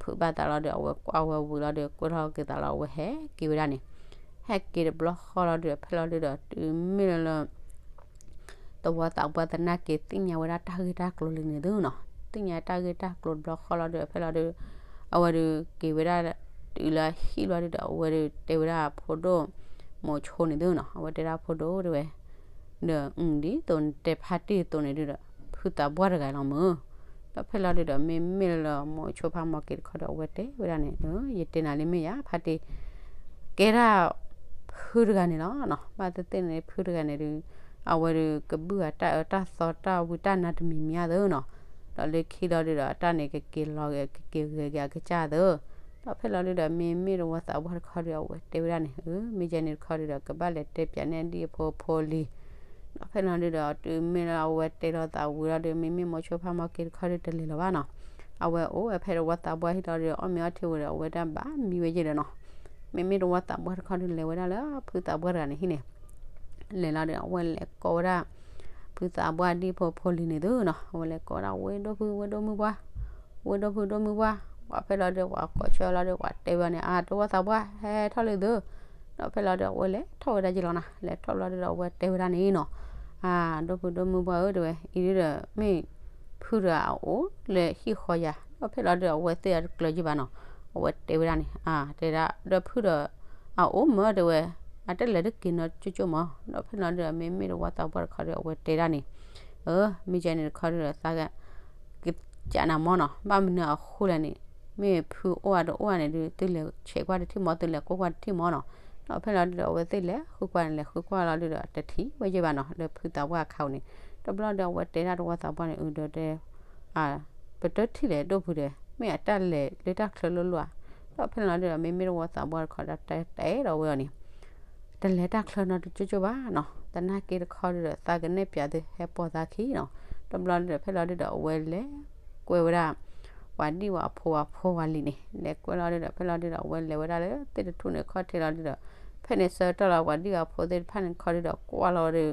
ဖုးဘၣ်သးလီၤဒုး အဝဲကွၢ်ဝဲဝံၤလီၤဒုး ကွဲထီၣ်က့ၤသးလီၤ အဝဲဟဲက့ၤဝဲဒၣ်န့ၣ် ဟဲက့ၤတဘျီဃီလီၤဒုး ဖဲလီၤဒုးဒီး တုၤမ့ၢ်လၢလၢ သဝီသးပှၢ်သနာ်က့ သ့ၣ်ညါဝဲဒၣ်တၢ်ဂ့ၢ်တၢ်ကျိၤလံန့ၣ်သုနီၤ. သ့ၣ်ညါတၢ်ဂ့ၢ်တၢ်ကျိၤတဘျီဃီလီၤဒုး ဖဲလီၤဒုး အဝဲဒုးက့ၤဝဲဒၣ် တုၤလၢဟံၣ်ဘျီဒုးဒီး အဝဲဒုးတဲဝဲဒၣ်ဖိဒိၣ် မိၤဆိန့ၣ်သုနီၤ အဝဲတဲဒၣ်ဖိဒိၣ်တဲဝဲ ဒီး ဒ်သိးနတဲဖါတံၢ်အသိးန့ၣ်ဒုးဒီး ဖုသးပှၢ်တဂၤလီၤမုၢ်. ဒီးဖဲလီၤဒုးဒီး မ့မ့ၢ်လၢလၢမိၤဆိဖးမီၤက့ၤတခီဒီး အဝဲတဲဝဲဒၣ်န့ၣ် ယတဲနၤလံမ့ၢ်ယါ ဖါတံၢ် ကဲဒၣ် ဖုတဂၤန့ၣ်လီၤနီၤ. ဘၣ်သ့ၣ်သ့ၣ်န့ၣ် ဖုတဂၤန့ၣ်ဒုး အဝဲဒုးကဘုၣ်အတၢ်အၢတၢ်သီ တၢ်ဝံတၢ်နါတမံၤမံၤအသိးနီၤ. ဒီးလၢခံလီၤဒုးဒီး အတၢ်န့ၣ်ကက့ၤလီၤဂ့ၤ ကက့ၤဂဲၤက့ၤအကစၢ်အသိး ဒီးဖဲလီၤဒုဒီး မ့မ့ၢ်တဝီသးပှၢ်တခီဒီး အဝဲတဲဝဲဒၣ်န့ၣ်, အၢ မ့ၢ်ကဲန့ၣ်တခီဒုဒီး ကဘၣ်လဲၤတဲပၠးန့ၢ်ဒံၣ်အဖိအဖိလံၤ. ဒီးဖဲလီၤဒုဒီး တုၤမ့ၢ်လၢအဝဲတဲလီၤသးဝံၤလီၤဒီး မ့မ့ၢ်မိၤဆိဖါမီၢ်က့တခီဒု တလဲၤလၢၤဘၣ်နီၤ. အဝဲအိၣ်ဝဲဖဲတဝီသးပှၢ်ဟံၣ်လီၤဒီး အီၣ်မ့ၤအီထံဝံၤဒီး အဝဲဒၣ်ဘၣ်မံဝဲယဲၢ်ဒီးနီၤ. မ့မ့ၢ်တဝီသးပှၢ်တခီဒု လဲၤဝဲဒၣ်လၢဖုသးပှၢ်တဂၤန့ၣ်ဟံၣ်န့ၣ် လဲၤလီၤဒီး အဝဲလဲၤကိးဝဲဒၣ် ဖုသးပှၢ်ဒံၣ်ဖိဖိလံၤန့ၣ်သုနီၤ. အဝဲလဲၤကိးဝဲဒၣ် ဝ့ၢ်ဒိၣ်ဖု ဝ့ၢ်ဒိၣ်မုၣ်ပှၢ်, ဝ့ၢ်ဒိၣ်ဖုဒိၣ်မုၣ်ပှၢ်, ပှၤဖဲလီၤဒီး ပှၤကိးဆၢလီၤဒီး ပှၤတဲဝဲန့ၣ် အါ တဝီသးပှၢ် ဟဲထီၣ်လံသု. ဒီးဖဲလီၤဒီး အဝဲလဲၤထီၣ်ဝဲဒၣ်ယဲၢ်လီၤနီၤ. လဲၤထီၣ်လီၤဒီး အဝဲတဲဝဲဒၣ်န့ၣ်နီၤ, အါ ဒိၣ်ဖုဒိၣ်မုၣ်ပှၢ်ဧၢ တဲဝဲ, အံၤဒုဒီး မ့ၢ်ဖုဒီးအအိၣ်လၢဟံၣ်ဃီယၤ, ဒီးဖဲလီၤဒီး အဝဲသ့ၣ်အတကျၢၤယဲၢ်ဘၣ်နီၤ. အဝဲတဲဝဲဒၣ်န့ၣ် အါ တဲဒၣ် ဒီးဖုဒီး အအိၣ်မၢ တဲဝဲ, အတလဲၤတက့ၤနီၤ ကၠိကၠိမၢ. ဒီးဖဲလီၤဒုဒီး မ့မ့ၢ်တဝီသးပှၢ်တခီဒီး အဝဲတဲဒၣ်န့ၣ်, အၢ မ့ၢ်ကဲန့ၣ်တခီဒုဒီး သးက ကးနၤမၢနီၤ. ဘၣ်မနုၤအဃိလဲၣ်န့ၣ်, မ့ၢ်ဖုအိၣ်အတအိၣ်န့ၣ်ဒု သုလဲၤဆဲးကွၢ်တထံၣ်မၢ သုလဲၤကွၢ်ကွၢ်တထံၣ်မၢနီၤ. ဒီးဖဲလီၤဒုဒီး အဝဲသ့ၣ်လဲၤဃုကွၢ်န့ၣ် လဲၤဃုကွၢ်လီၤဒုဒီး တထံၣ်ဝဲယဲၢ်ဘၣ်နီၤ လၢဖုသးပှၢ်အခါန့ၣ်. တဘျီဒီး အဝဲတဲဒၣ်တဝီသးပှၢ်န့ၣ် အၢ ဒီးတဲ ပတထံၣ်လဲၣ်ဒိၣ်ဖုဒီး မ့ၢ်အတၢ်လဲၤလၢတၢ်ချၢလိၤလိၤဧါ. ဒီးဖဲလီၤဒုဒီး မ့မ့ၢ်တဝီသးပှၢ်တခီဒီး တဲတဲဒီးဝဲအီၤန့ၣ် တလဲၤတၢ်ချၢနီတကၠိကၠိဘၣ်နီၤ. သနာ်က့တခီဒုဒီး သးကနဲၣ်ပၠးသုဟဲပိာ်သးခံနီၤ. တဘျီဒုဒီး ဖဲလီၤဒုဒီး အဝဲလဲၤကွဲဝဲဒၣ် ပှၤဒံၣ်ဝဲအဖိအဖိဝဲလံၤန့ၣ် လဲၤကွဲလီၤဒုဒီး ဖဲလီၤဒုဒီး အဝဲလဲၤဝဲဒၣ်လၢသ့ၣ်တထူၣ်န့ၣ်ခီၣ်ထံးလီၤဒုဒီး ဖဲန့ၣ်ဆၢကတီၢ်လီၤ ပှၤဒံၣ်ဝဲအဖိသ့ၣ်တဖၣ်န့ၣ်တခီဒုဒီး ကွၢ်လီၤဝဲဒီး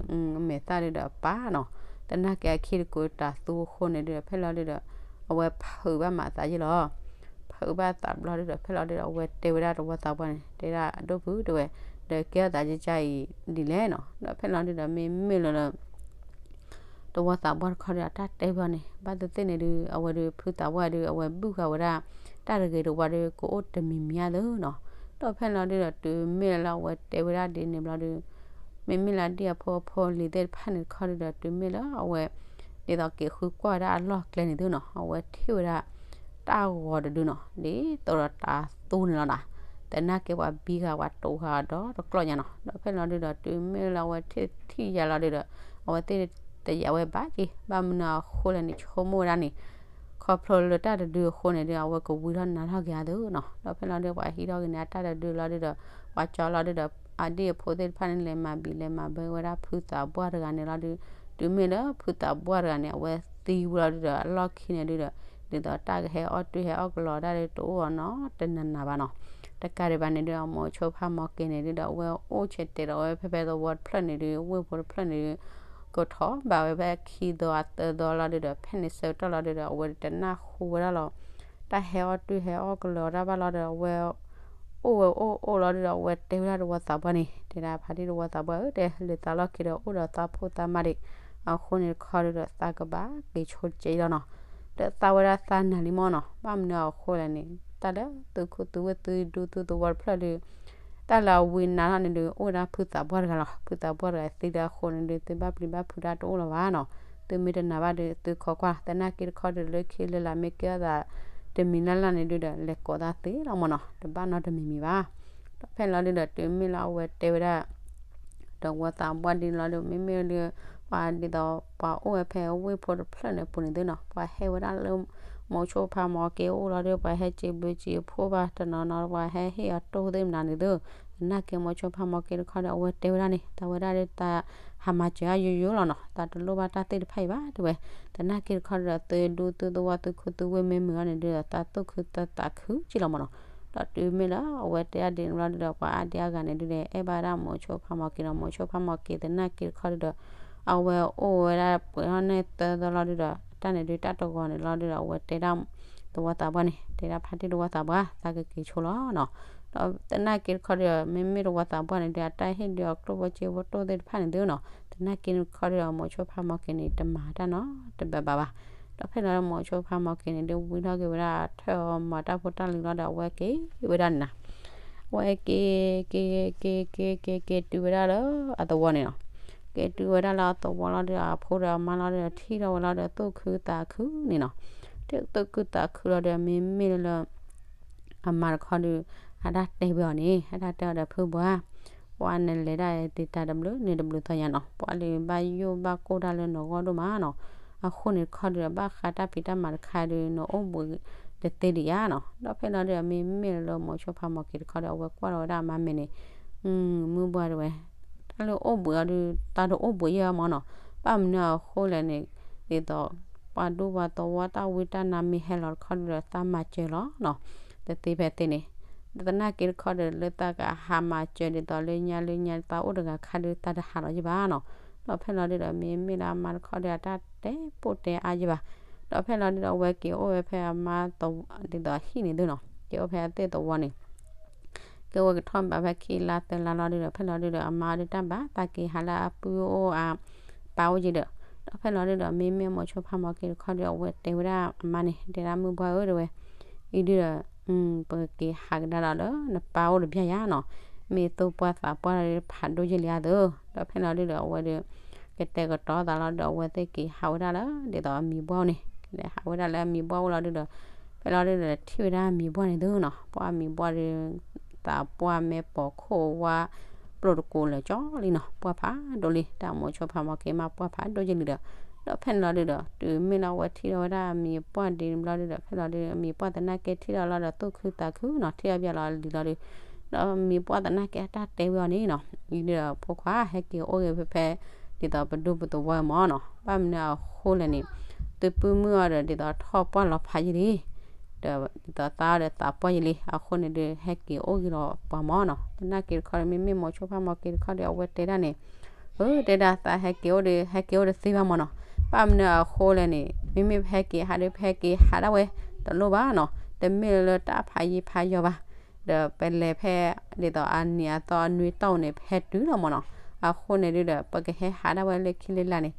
မဲာ်သၣ်ဒုဒီးပာ်နီၤ. သနာ်က့အခံတကိးတၤသူအဃိန့ၣ်ဒုဒီး ဖဲလီၤဒုဒီး အဝဲဖုးဘၣ်မးသးယဲၢ်လီၤ. ဖုးဘၣ်သးဘျီဒုဒီး ဖဲလီၤဒုဒီး အဝဲတဲဝဲဒၣ်တဝီသးပှၢ်န့ၣ် တဲဒၣ်ဒိၣ်ဖု တဲဝဲ, ဒီးကဲထီၣ်သးကကါအံၤဒ်လဲၣ်နီၤ. ဒီးဖဲလီၤဒုဒီး မ့မ့ၢ်လၢလၢ တဝီသးပှၢ်တခီဒီး အတၢ်တဲဝဲအီၤန့ၣ် ဘၣ်သ့ၣ်သ့ၣ်န့ၣ်ဒု အဝဲဒု ဖုသးပှၢ်ဒု အဝဲဘုၣ်ဃာ်ဝဲဒၣ် တၢ်တဂ့ၤတဝီဒု ကအိၣ်တမံၤမံၤဧါသ့နီၤ. ဒီးဖဲလီၤဒုဒီး တုၤမ့ၢ်လၢအဝဲတဲဝဲဒၣ်ဒ်န့ၣ်ဘျီဒု မ့မ့ၢ်လၢဒံၣ်အဖိအဖိလံၤသ့ၣ်တဖၣ်န့ၣ်တခီဒုဒီး တုၤမ့ၢ်လၢအဝဲ ဒ်သိးက့ၤဃုကွၢ်ဝဲဒၣ်အလီၢ်ကျဲန့ၣ်သ့နီၤ အဝဲထံၣ်ဝဲဒၣ် တၢ်ဂီၤတဒုနီၤ ဒ်သိးဒီးတၤသူန့ၣ်လီၤနီၤ. သနာ်က့ပှၤဘံဃာ်ပှၤတိာ်ဃာ်အီၤဒီးတကျီၢ်ညါနီၤ. ဒီးဖဲလီၤဒုဒီး တုၤမ့ၢ်လၢအဝဲထံၣ်ထံၣ်ယၤလီၤဒုဒီး အဝဲသ့ၣ်တယာ်ဝဲဘၣ်က့ၤ ဘၣ်မနုၤအဃိလဲၣ်န့ၣ် ဆိကမိၣ်ဝဲဒၣ်န့ၣ် ခီဖျိလၢတၢ်တဒုအဃိန့ၣ်ဒု အဝဲကဝံထီၣ်နၤထီၣ်က့ၤဧါသ့နီၤ. ဒီးဖဲလီၤဒု ပှၤဟံးထီၣ်က့ၤန့ၣ် အတၢ်တဒုလီၤဒုဒီး ပှၤကၠီလီၤဒုဒီး အဒံၣ်အဖိသ့ၣ်တဖၣ်န့ၣ် လဲၤမၤဘံၣ်လဲၤမၤဘၢဝဲဒၣ်ဖုသးပှၢ်တဂၤန့ၣ်လီၤဒု တုၤမ့ၢ်လၢဖုသးပှၢ်တဂၤန့ၣ် အဝဲသံဝံၤလီၤဒုဒီး အလီၢ်ခံန့ၣ်ဒုဒီး ဒ်သိးတၢ်ကဟဲအီၣ်တ့ၢ်ဟဲအီၣ်ကလီတၢ်ဒု တအိၣ်အီၤနီတနၤနၤဘၣ်နီၤ. တကးဒံးဘၣ်န့ၣ်ဒု အမိၤဆိဖးမီၢ်က့ၤန့ၣ်ဒုဒီး အဝဲအိၣ်ဆဲးတဲာ်ဒီးဝဲဖဲဖဲသဝီတဖျၢၣ်န့ၣ်ဒု ဝ့ၢ်ဖိတဖျၢၣ်န့ၣ်ဒု ကထီၣ်ဘၣ်ဝဲဖဲခံသီအသၢသီလီၤဒုဒီး ဖဲန့ၣ်ဆၢကတီၢ်လီၤဒုဒီး အဝဲတနၢ်ဟူဝဲဒၣ်လီၤ တၢ်ဟဲအီၣ်တ့ၢ်ဟဲအီၣ်ကလီတၢ်ဘၣ်လီၤဒီး အဝဲ အိၣ်ဝဲအိၣ်အိၣ်လီၤဒုဒီး အဝဲတဲဝဲဒၣ်တဝီသးပှၢ်န့ၣ် တဲဒၣ်ဖါတံၢ်တဝီသးပှၢ်ဧၢ တဲလၢသးလီၢ်ခံဒီး အိၣ်ဒီးသးဖိသးမါဒံး အဃိန့ၣ်တခီဒုဒီး သးကဘၣ်က့ၤဆိတကဲအံၤလီၤနီၤ. ဒီးသးဝဲဒၣ်သးနၤလံမီၢ်နီၤ ဘၣ်မနုၤအဃိလဲၣ်န့ၣ် တၢ်လၢသုးခိၣ်သုးဝ့ၢ်သုးဒူသုးသဝီတဖျၢၣ်ဒု တၢ်လၢအဝံနၤထီၣ်န့ၣ်ဒု အိၣ်ဝဲဒၣ်ဖုသးပှၢ်တဂၤလီၤ. ဖုသးပှၢ်တဂၤသံလၢအဃိန့ၣ်ဒု သုဘၣ်ပျံၤဘၣ်ဖုးတၢ်တအိၣ်လၢၤဘၣ်နီၤ. သုမ့ၢ်တနာ်ဘၣ်ဒု သုခိးကွၢ် သနာ်က့တခီဒု လၢခံလၢလာ်မ့ၢ်ကဲထီၣ်သး တမံၤလၢ်လၢ်န့ၣ်ဒုဒီး လဲၤကိးသးသ့လီၤမီၢ်နီၤ တဘၣ်နီတမံၤမံၤဘၣ်. ဒီးဖဲလီၤဒုဒီး တုၤမ့ၢ်လၢအဝဲတဲဝဲဒၣ် တဝီသးပှၢ်ဒ်န့ၣ်လီၤဒု မ့မ့ၢ်ဒု ပှၤဒ်သိး ပှၤအိၣ်ဝဲဖဲဝ့ၢ်ဖိတဖျၢၣ်န့ၣ်ပူၤန့ၣ်သုနီၤ ပှၤဟဲဝဲဒၣ်လၢ မိၤဆိဖးမီၢ်က့ၤအိၣ်လီၤဒု ပှၤဟဲစံးဘျုးစံးဖှိၣ်ဘၣ်တနီၤနီၤ ပှၤဟဲဟ့ၣ်အီၤတိၢ်သ့ၣ်မနုၤန့ၣ်သု သနာ်က့မိၤဆိဖးမီၢ်က့ၤတခီဒီး အဝဲတဲဝဲဒၣ်န့ၣ် တၢ်ဝဲဒၣ်ဒု တၢ်ဟးမၤစၢၤအါယိယိလီၤနီၤ တၢ်တလိၣ်ဘၣ်တၢ်သ့ၣ်တဖၣ်အံၤဘၣ်တဲဝဲ သနာ်က့တခီဒီး သုဒူသုသဝီသုးခိၣ်သုးဝ့ၢ်မ့ၢ်မုာ်အီၤန့ၣ်ဒုဒီး တၢ်သူၣ်ခုသးခုက့လီၤမီၢ်နီၤ. ဒီးတုၤမ့ၢ်လၢအဝဲတဲဒၣ်ဒ်န့ၣ်လီၤဒုဒီး ပှၤအါဒံအါဂၤန့ၣ်ဒုဒီး အဲၣ်ဘၣ်ဝဲဒၣ်မိၤဆိဖးမီၢ်က့ၤနီၤ မိၤဆိဖးမီၢ်က့ၤသနာ်က့တခီဒုဒီး အဝဲအိၣ်ဝဲဒၣ်ပှဲၤထီၣ်န့ၢ်သၢသီလီၤဒုဒီး တၢ်န့ၣ်ဒု တၢ်တဂီၤန့ၣ်လီၤဒုဒီး အဝဲတဲဒၣ် တဝီသးပှၢ်န့ၣ် တဲဒၣ်ဖါတံၢ်တဝီသးပှၢ် သးကက့ၤဆိလီၤနီၤ. ဒီးသနာ်က့တခီဒီး မ့မ့ၢ်တဝီသးပှၢ်န့ၣ်ဒု အတၢ်ဟ့ၣ်ဒုးအီၤကျိၣ်ဖိစ့ဖိတိၢ်သ့ၣ်တဖၣ်န့ၣ်ဒုနီၤ သနာ်က့တခီဒီး မိၤဆိဖးမီၢ်က့ၤန့ၣ် တမၤတၢ်နီတဘၣ်ဘၣ်ဘၣ်. ဒီးဖဲလီၤမိၤဆိဖးမီၢ်က့ၤန့ၣ်ဒု ဝံထီၣ်က့ၤဝဲဒၣ်ထၢၣ်အီၤမၤတၢ်ဖိတၢ်လံၤလီၤဒီး အဝဲက့ၤဝဲဒၣ်န့ၣ်နီၤ အဝဲက့ၤ က့ၤ က့ၤ က့ၤ က့ၤ က့ၤ က့ၤတုၤဝဲဒၣ်လၢအသဝီန့ၣ်နီၤ. က့ၤတုၤဝဲဒၣ်လၢအသဝီလီၤဒီး အဖိဒီးအမါလီၤဒီး ထံၣ်ထီၣ်ဝဲလီၤဒီး သူၣ်ခုသးခုန့ၣ်နီၤ. ထံၣ်သူၣ်ခုသးခုလီၤဒီး မ့မ့ၢ်လၢ အမါတခီဒီး အတၢ်တဲဝဲအီၤန့ၣ် အတၢ်တဲအီၤဒီး ဖုပှၢ်, ပှၤနလဲၤဒၣ်တ့ၢ်တၢ်တဘျုးန့ၣ်တဘျုးသီညါနီၤ, ပှၤလၢဘၣ်ယိၣ်ဘၣ်ကိၢ်တၢ်လၢနဂီၢ်ဒိၣ်မးနီၤ, အဃိန့ၣ်တခီဒီး ဘၣ်ဃးတၢ်ဖံးတၢ်မၤတခါဒီး နအိၣ်ဘှံး တသ့ဒံးဧါနီၤ. ဒီးဖဲလီၤဒုဒီး မ့မ့ၢ်လၢမိၤဆိဖးမီၢ်က့ၤတခီဒီး အဝဲကွၢ်လီၤဝဲဒၣ်အမါမဲာ်န့ၣ်, မုၢ်ဘှၢ်တဲဝဲ, တၢ်လၢအိၣ်ဘှံးအီၤဒုး တၢ်တအိၣ်ဘှံးယဲၢ်မၢ်နီၤ. ဘၣ်မနုၤအဃိလဲၣ်န့ၣ်, ဒ်သိး ပှၤဒူပှၤသဝီတၢ်ဝံတၢ်နါမ့ၢ်ဟဲလီၤတခီဒုဒီး သးမၤစၢၤလီၤနီၤ. တသ့ဖဲသ့န့ၣ်, သနာ်က့တခီဒီး လၢသးကဟးမၤစၢၤဒ်သိးလၢညါလၢညါ သးအိၣ်တဂၤခါဒုး သးတဟးလီၤယဲၢ်ဘၣ်နီၤ. ဒီးဖဲလီၤဒုဒီး မ့မ့ၢ်လၢအမါတခီဒီး အတၢ်တဲပိၢ်တဲအါယဲၢ်ဘၣ်. ဒီးဖဲလီၤဒုဒီး အဝဲက့ၤအိၣ်ဝဲဖဲအမါ ဒ်သိးဟံၣ်န့ၣ်သုနီၤ, က့ၤအိၣ်ဖဲအသ့ၣ်သဝီန့ၣ် က့ၤအိၣ်ဝဲကထီၣ်ဘးဖဲခံလါသၢလါလီၤဒုဒီး ဖဲလီၤဒုဒီး အမါဒုးတၢ်ဘၣ်သးက့ၤဟးလၢအပုၢ်အိၣ်အ ပၢ်အိၣ်ယဲၢ်ဒီး, ဒီးဖဲလီၤဒုဒီး မ့မ့ၢ်မိၤဆိဖးမီၢ်က့ၤတခီဒီး အဝဲတဲဝဲဒၣ်အမါန့ၣ် တဲဒၣ်မုၢ်ဘှၢ်ဧၢ တဲဝဲ, အံၤဒုဒီး ပကက့ၤဟးကဒါဒီးလၢနပၢ်အိၣ်တဘျီယါနီၤ, မ့ၢ်သိၣ်ပှၢ်သးပှၢ်ဖးဒိၣ်ယဲၢ်လံဧါသု. ဒီးဖဲလီၤဒုဒီး အဝဲဒုး ကတဲာ်ကတီၤသးလီၤဒီး အဝဲသ့ၣ်က့ၤဟးဝဲဒၣ်လၢ ဒ်သိးအမံၤဘှၢ်န့ၣ်, လဲၤဟးဝဲဒၣ်လၢအမံၤဘှၢ်အိၣ်လီၤဒုဒီး ဖဲလီၤဒုဒီး ထံၣ်ဝဲဒၣ်အမံၤဘှၢ်န့ၣ်သုနီၤ, ပှၢ်အမံၤဘှၢ်ဒုး သးပှၢ်မဲာ်ပိာ်ခိၣ်ဝါ ပျိၢ်တကိးလၢာ်ကၠီလံနီၤ, ပှၢ်ဖးဒိၣ်လံ တၢ်မိၤဆိဖးမီၢ်က့ၤမး ပှၢ်ဖးဒိၣ်ယဲၢ်လံဒီး, ဒီးဖဲန့ၣ်လီၤဒုဒီး တုၤမ့ၢ်လၢအဝဲထံၣ်ထီၣ်ဝဲဒၣ်အမံၤဘှၢ်ဒ်န့ၣ်ဘျီဒုဒီး ဖဲလီၤဒုဒီး အမံၤဘှၢ်သနာ်က့ထံၣ်ထီၣ်လီၤဒီး သူၣ်ခုသးခုနီၤ, ထံၣ်ထီၣ်ဘၣ်လီၤလံလီၤဒု, ဒီးအမံၤဘှၢ်သနာ်က့အတၢ်တဲဝဲအီၤန့ၣ်နီၤ, အံၤဒုဒီး ဖိခွါဟဲက့ၤအိၣ်ဂ့ၤဖဲဖဲ ဒ်သိးပဒူပသဝီမၢ်နီၤ, ဘၣ်မနုၤအဃိလဲၣ်န့ၣ် သုပုၢ်မုၣ်အီၤဒီး ဒ်သိးထီၣ်ပှၢ်လီၤဖးယဲၢ်လံ ဒီးဒ်သိးသးအီၤဒီးသးပှၢ်ယဲၢ်လံ, အဃိန့ၣ်ဒုး ဟဲက့ၤအိၣ်ဂ့ၤလီၤပှၤမၢ်နီၤ. သနာ်က့တခီဒီး မ့မ့ၢ်မိၤဆိဖးမီၢ်က့ၤတခီဒီး အဝဲတဲဒၣ်န့ၣ်, အၢ တဲဒၣ်သးဟဲက့ၤအိၣ်ဒီး ဟဲက့ၤအိၣ်တသ့ဘၣ်မၢ်နီၤ, ဘၣ်မနုၤအဃိလဲၣ်န့ၣ် မ့မ့ၢ်ပဟဲက့ၤဟးဒီး ပဟဲက့ၤဟးဒၣ်ဝဲ တလိၣ်ဘၣ်နီၤ, တမ့ၢ်လၢတၢ်ဖးယံၤဖးယီၤဘၣ်, ဒီးပလဲၤဖဲ ဒ်သိးအနံၤအသီအနွံတီၢ်န့ၣ် ပဟဲတုၤလီၤမၢ်နီၤ, အဃိန့ၣ်ဒုဒီး ပကဟဲဟးဒၣ်ဝဲလၢခံလၢလာ်န့ၣ်,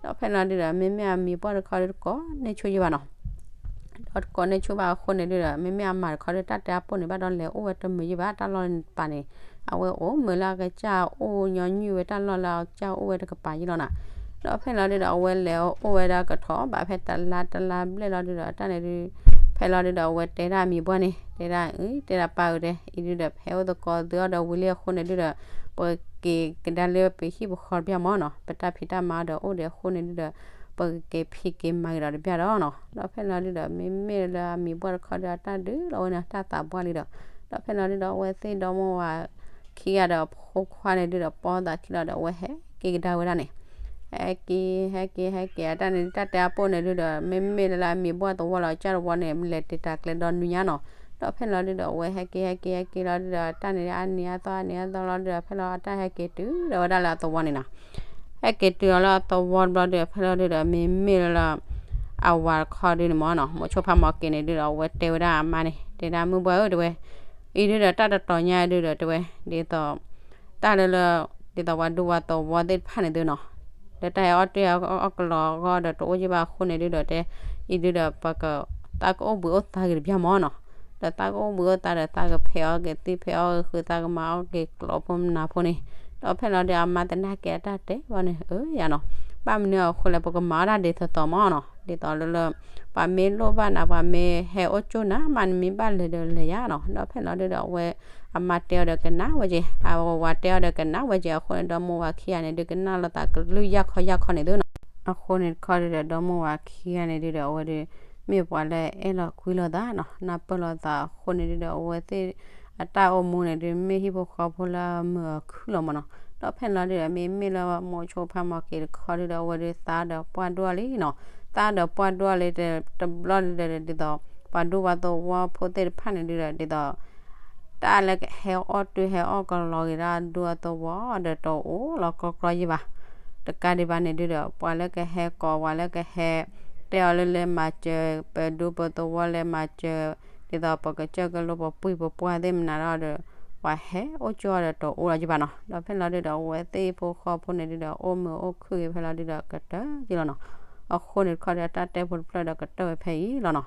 ဒီးဖဲန့ၣ်လီၤဒုဒီး မ့မ့ၢ်အမံၤပှၢ်တခီဒီး တကိးန့ၢ်ဆူၣ်ယဲၢ်ဘၣ်နီၤ ဒီးတကိးန့ၢ်ဆူၣ်ဘၣ်အဃိန့ၣ်ဒုဒီး မ့မ့ၢ်အမၤတခီဒီး တၢ်တဲအပိၢ်န့ၣ် ဘၣ်ဒီးလဲၤအိၣ်ဝဲတမုာ်ယဲၢ်ဘၣ်, တၢ်လီၢ်န့ၣ်တပၤန့ၣ် အဝဲအိၣ်မုာ်လၢအကစၢ်အိၣ်ညီနုၢ်ဝဲတၢ်လီၢ်လၢအကစၢ်အိၣ်ဝဲတကပၤယဲၢ်လီၤနီၤ. ဒီးဖဲလီၤဒုဒီး အဝဲလဲၤအိၣ်ဝဲဒၣ်ကထီၣ်ဘၣ်ဖဲတလါတလါဘျဲၣ်လီၤဒုဒီး တၢ်န့ၣ်ဒု ဖဲလီၤဒုဒီး အဝဲတဲဒၣ်အမံၤပှၢ်န့ၣ် တဲဒၣ်အံၤ တဲဒၣ်ပၢ်ဧၢတဲ အံၤဒုဒီး ဖဲအိၣ်သကိးသုအီၤဒီးဝံၤလံအဃိန့ၣ်ဒုဒီး ပကက့ၤကဒါလၢပဟံၣ်ပဃီတဘျီမၢ်နီၤ, ပတၢ်ဖံးတၢ်မၤဒီးအိၣ်ဒီးအဃိန့ၣ်ဒုဒီး ပကက့ၤဖံးက့ၤမၤက့ၤဒီးတဘျီဒီးနီၤ. ဒီးဖဲလီၤဒုဒီး မ့မ့ၢ်လၢအမံၤပှၢ်တခီဒီး အတၢ်ဒုးလီၤဝဲန့ၣ် တၢ်သးပှၢ်လံဒီး ဒီးဖဲလီၤဒုဒီး အဝဲသ့ၣ်ဒီမါဝၤခံဂၤဒီးအဖိခွါန့ၣ်ဒုဒီး ပိာ်သးခံလီၤဒီး အဝဲဟဲက့ၤကဒါဝဲဒၣ်န့ၣ် ဟဲက့ၤ ဟဲက့ၤ ဟဲက့ၤ အတၢ်န့ၣ် တၢ်တဲအပိၢ်န့ၣ်ဒုဒီး မ့မ့ၢ်လၢအမံၤပှၢ်သဝီလီၤ ကၢ်တဝီန့ၣ် လဲၤတ့ၢ်တၢ်ကျဲဒီနွံညါနီၤ. ဒီးဖဲလီၤဒုဒီး အဝဲဟဲက့ၤ ဟဲက့ၤ ဟဲက့ၤလီၤဒုဒီး တၢ်န့ၣ်အနံၤအသီအနံၤအသီလီၤဒုဒီး ဖဲလီၤအတၢ်ဟဲက့ၤတုၤဒီးဝဲဒၣ်လၢအသဝီန့ၣ်နီၤ. ဟဲက့ၤတုၤအီၤလၢအသဝီတဘျီဒုဒီး ဖဲလီၤဒုဒီး မ့မ့ၢ်လၢ အဝၤတခီဒုန့ၣ်မၢ်နီၤ မိၤဆိဖးမီၢ်က့ၤန့ၣ်ဒုဒီး အဝဲတဲဝဲဒၣ်အမါန့ၣ် တဲဒၣ်မုၢ်ပှၢ်ဧၢ တဲဝဲ အံၤဒုဒီး တၢ်တတီၤညါဒုဒီး တဲဝဲ ဒ်သိး တၢ်လၢလၢ ဒ်သိးပှၤဒူပှၤသဝီသ့ၣ်တဖၣ်န့ၣ်သုနီၤ လၢတၢ်ဟဲအီၣ်တ့ၢ်အီၣ်ကလီၤအဂီၢ်ဒီးတအိၣ်ယံၤဘၣ်အဃိန့ၣ်ဒုဒီး တဲ အံၤဒုဒီး ပက သးကအိၣ်ဘှံးအိၣ်သါဂ့ၤတဘျီမၢ်နီၤ. ဒီးသးကအိၣ်ဘှံးအိၣ်သါဒီး သးကဖဲးအီၣ်က့ၤသံၣ်ဖဲးအီၣ်က့ၤဃုာ် သးကမၤအီၣ်က့ၤကျီဖိမနၤဖိန့ၣ် ဒီးဖဲလီၤဒုဒီး အမါသနာ်က့အတၢ်တဲဝဲန့ၣ် အၢ ယၤနီၤ ဘၣ်မနုၤအဃိလဲၣ် ပကမၤအီၣ်တၢ်ဒ်သိးသိးမၢ်နီၤ ဒ်သိးလၢလၢ ပှၤမ့ၢ်လိၣ်ဘၣ်နၤ ပှၤမ့ၢ်ဟဲအိၣ်ကၠိနၤမးန့ၣ် မ့ၢ်ဘၣ်လဲၤဒီးလဲၤယၤနီၤ. ဒီးဖဲလီၤဒုဒီး အဝဲ အမါတဲအီၤဒီးကနၣ်ဝဲက့ၤ အဝၤတဲအီၤဒီးကနၣ်ဝဲက့ၤအဃိန့ၣ် ဒီမါဝၤခံဂၤန့ၣ်ဒုး ကနၣ်လိာ်သးကလုၢ်ယၢ်ခီယၢ်ခီန့ၣ်သုနီၤ. အဃိန့ၣ်တခီဒုဒီး ဒီမါဝၤခံဂၤန့ၣ်ဒုဒီး အဝဲဒုး မ့ၢ်ပှၤလၢအဲၣ်လီၤကွံလိာ်သးနီၤ နၢ်ပၢၢ်လိာ်သးအဃိန့ၣ်ဒုဒီး အဝဲသ့ၣ်အတၢ်အိၣ်မူန့ၣ်ဒုး မ့ၢ်ဟံၣ်ဖိဃီဖိလၢအမုာ်အခုၣ်လီၤမၢ်နီၤ. ဒီးဖဲန့ၣ်လီၤဒုဒီး မ့မ့ၢ်လၢမိၤဆိဖးမီၢ်က့ၤတခီဒုဒီး အဝဲဒုးသးဒီးပှၢ်ဒိၣ်လံနီၤ သးဒီးပှၢ်ဒိၣ်လံ တဘျီဒုဒီး ဒ်သိး ပှၤဒူပှၤသဝီဖိသ့ၣ်တဖၣ်န့ၣ်ဒုဒီး ဒ်သိး တၢ်လၢကဟဲအီၣ်တ့ၢ်ဟဲအီၣ်ကလီၤက့ၤဒၣ်ဒူအသဝီဒီးတအိၣ်လီၤကြီကြီယံၤဘၣ်. တကးဒံးဘၣ်န့ၣ်ဒုဒီး ပှၤလၢကဟဲကိး ပှၤလၢကဟဲ တဲအီၤလၢလဲၤမၤစၢၤ ပဒူပသဝီလဲၤမၤစၢၤ ဒ်သိးပကစၢၢ်ကလိပှၤပှံၢ်ပပှၢ်သ့ၣ်မနၤဒီး ပှၤဟဲအိၣ်ကၠိအီၤဒီးတအိၣ်လီၤယံၤဘၣ်နီၤ. ဒီးဖဲလီၤဒုဒီး အဝဲသ့ၣ်ဖိဃီဖိန့ၣ်ဒုဒီး အိၣ်မုာ်အိၣ်ခုၣ်ဂ့ၤဖဲလီၤဒုဒီးကတၢၢ်ယံၤလီၤနီၤ. အဃိန့ၣ်တခီဒီး တၢ်တဲဖိတဖျၢၣ်ဒီးကတၢၢ်ဝဲဖဲအံၤလီၤနီၤ.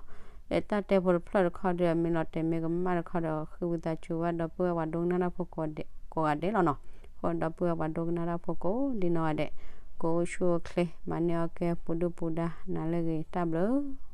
လၢတၢ်တဲဖိတဖျၢၣ်တခီဒီး မ့ၢ်လီၤတဲာ်မ့ၢ်ကမၣ်တခီဒီး ဃ့ဝံသးစူၤဘၣ်ဒီပုၢ်ဝဲၢ်ပှၤဒိကနၣ်တၢ်ဖိကိးဂၤဒဲးလီၤနီၤ. အဃိဒီပုၢ်ဝဲၢ်ပှၤဒိကနၣ်တၢ်ဖိကိးဒ်နီၢ်ဂၤဒဲး ကအိၣ်ဆူၣ်အိၣ်ချ့ မၤန့ၢ်အီၣ်ကဲပူၤဒုၣ်ပူၤဒါ နၤလၢအဂ့ၤ တၢ်ဘျုး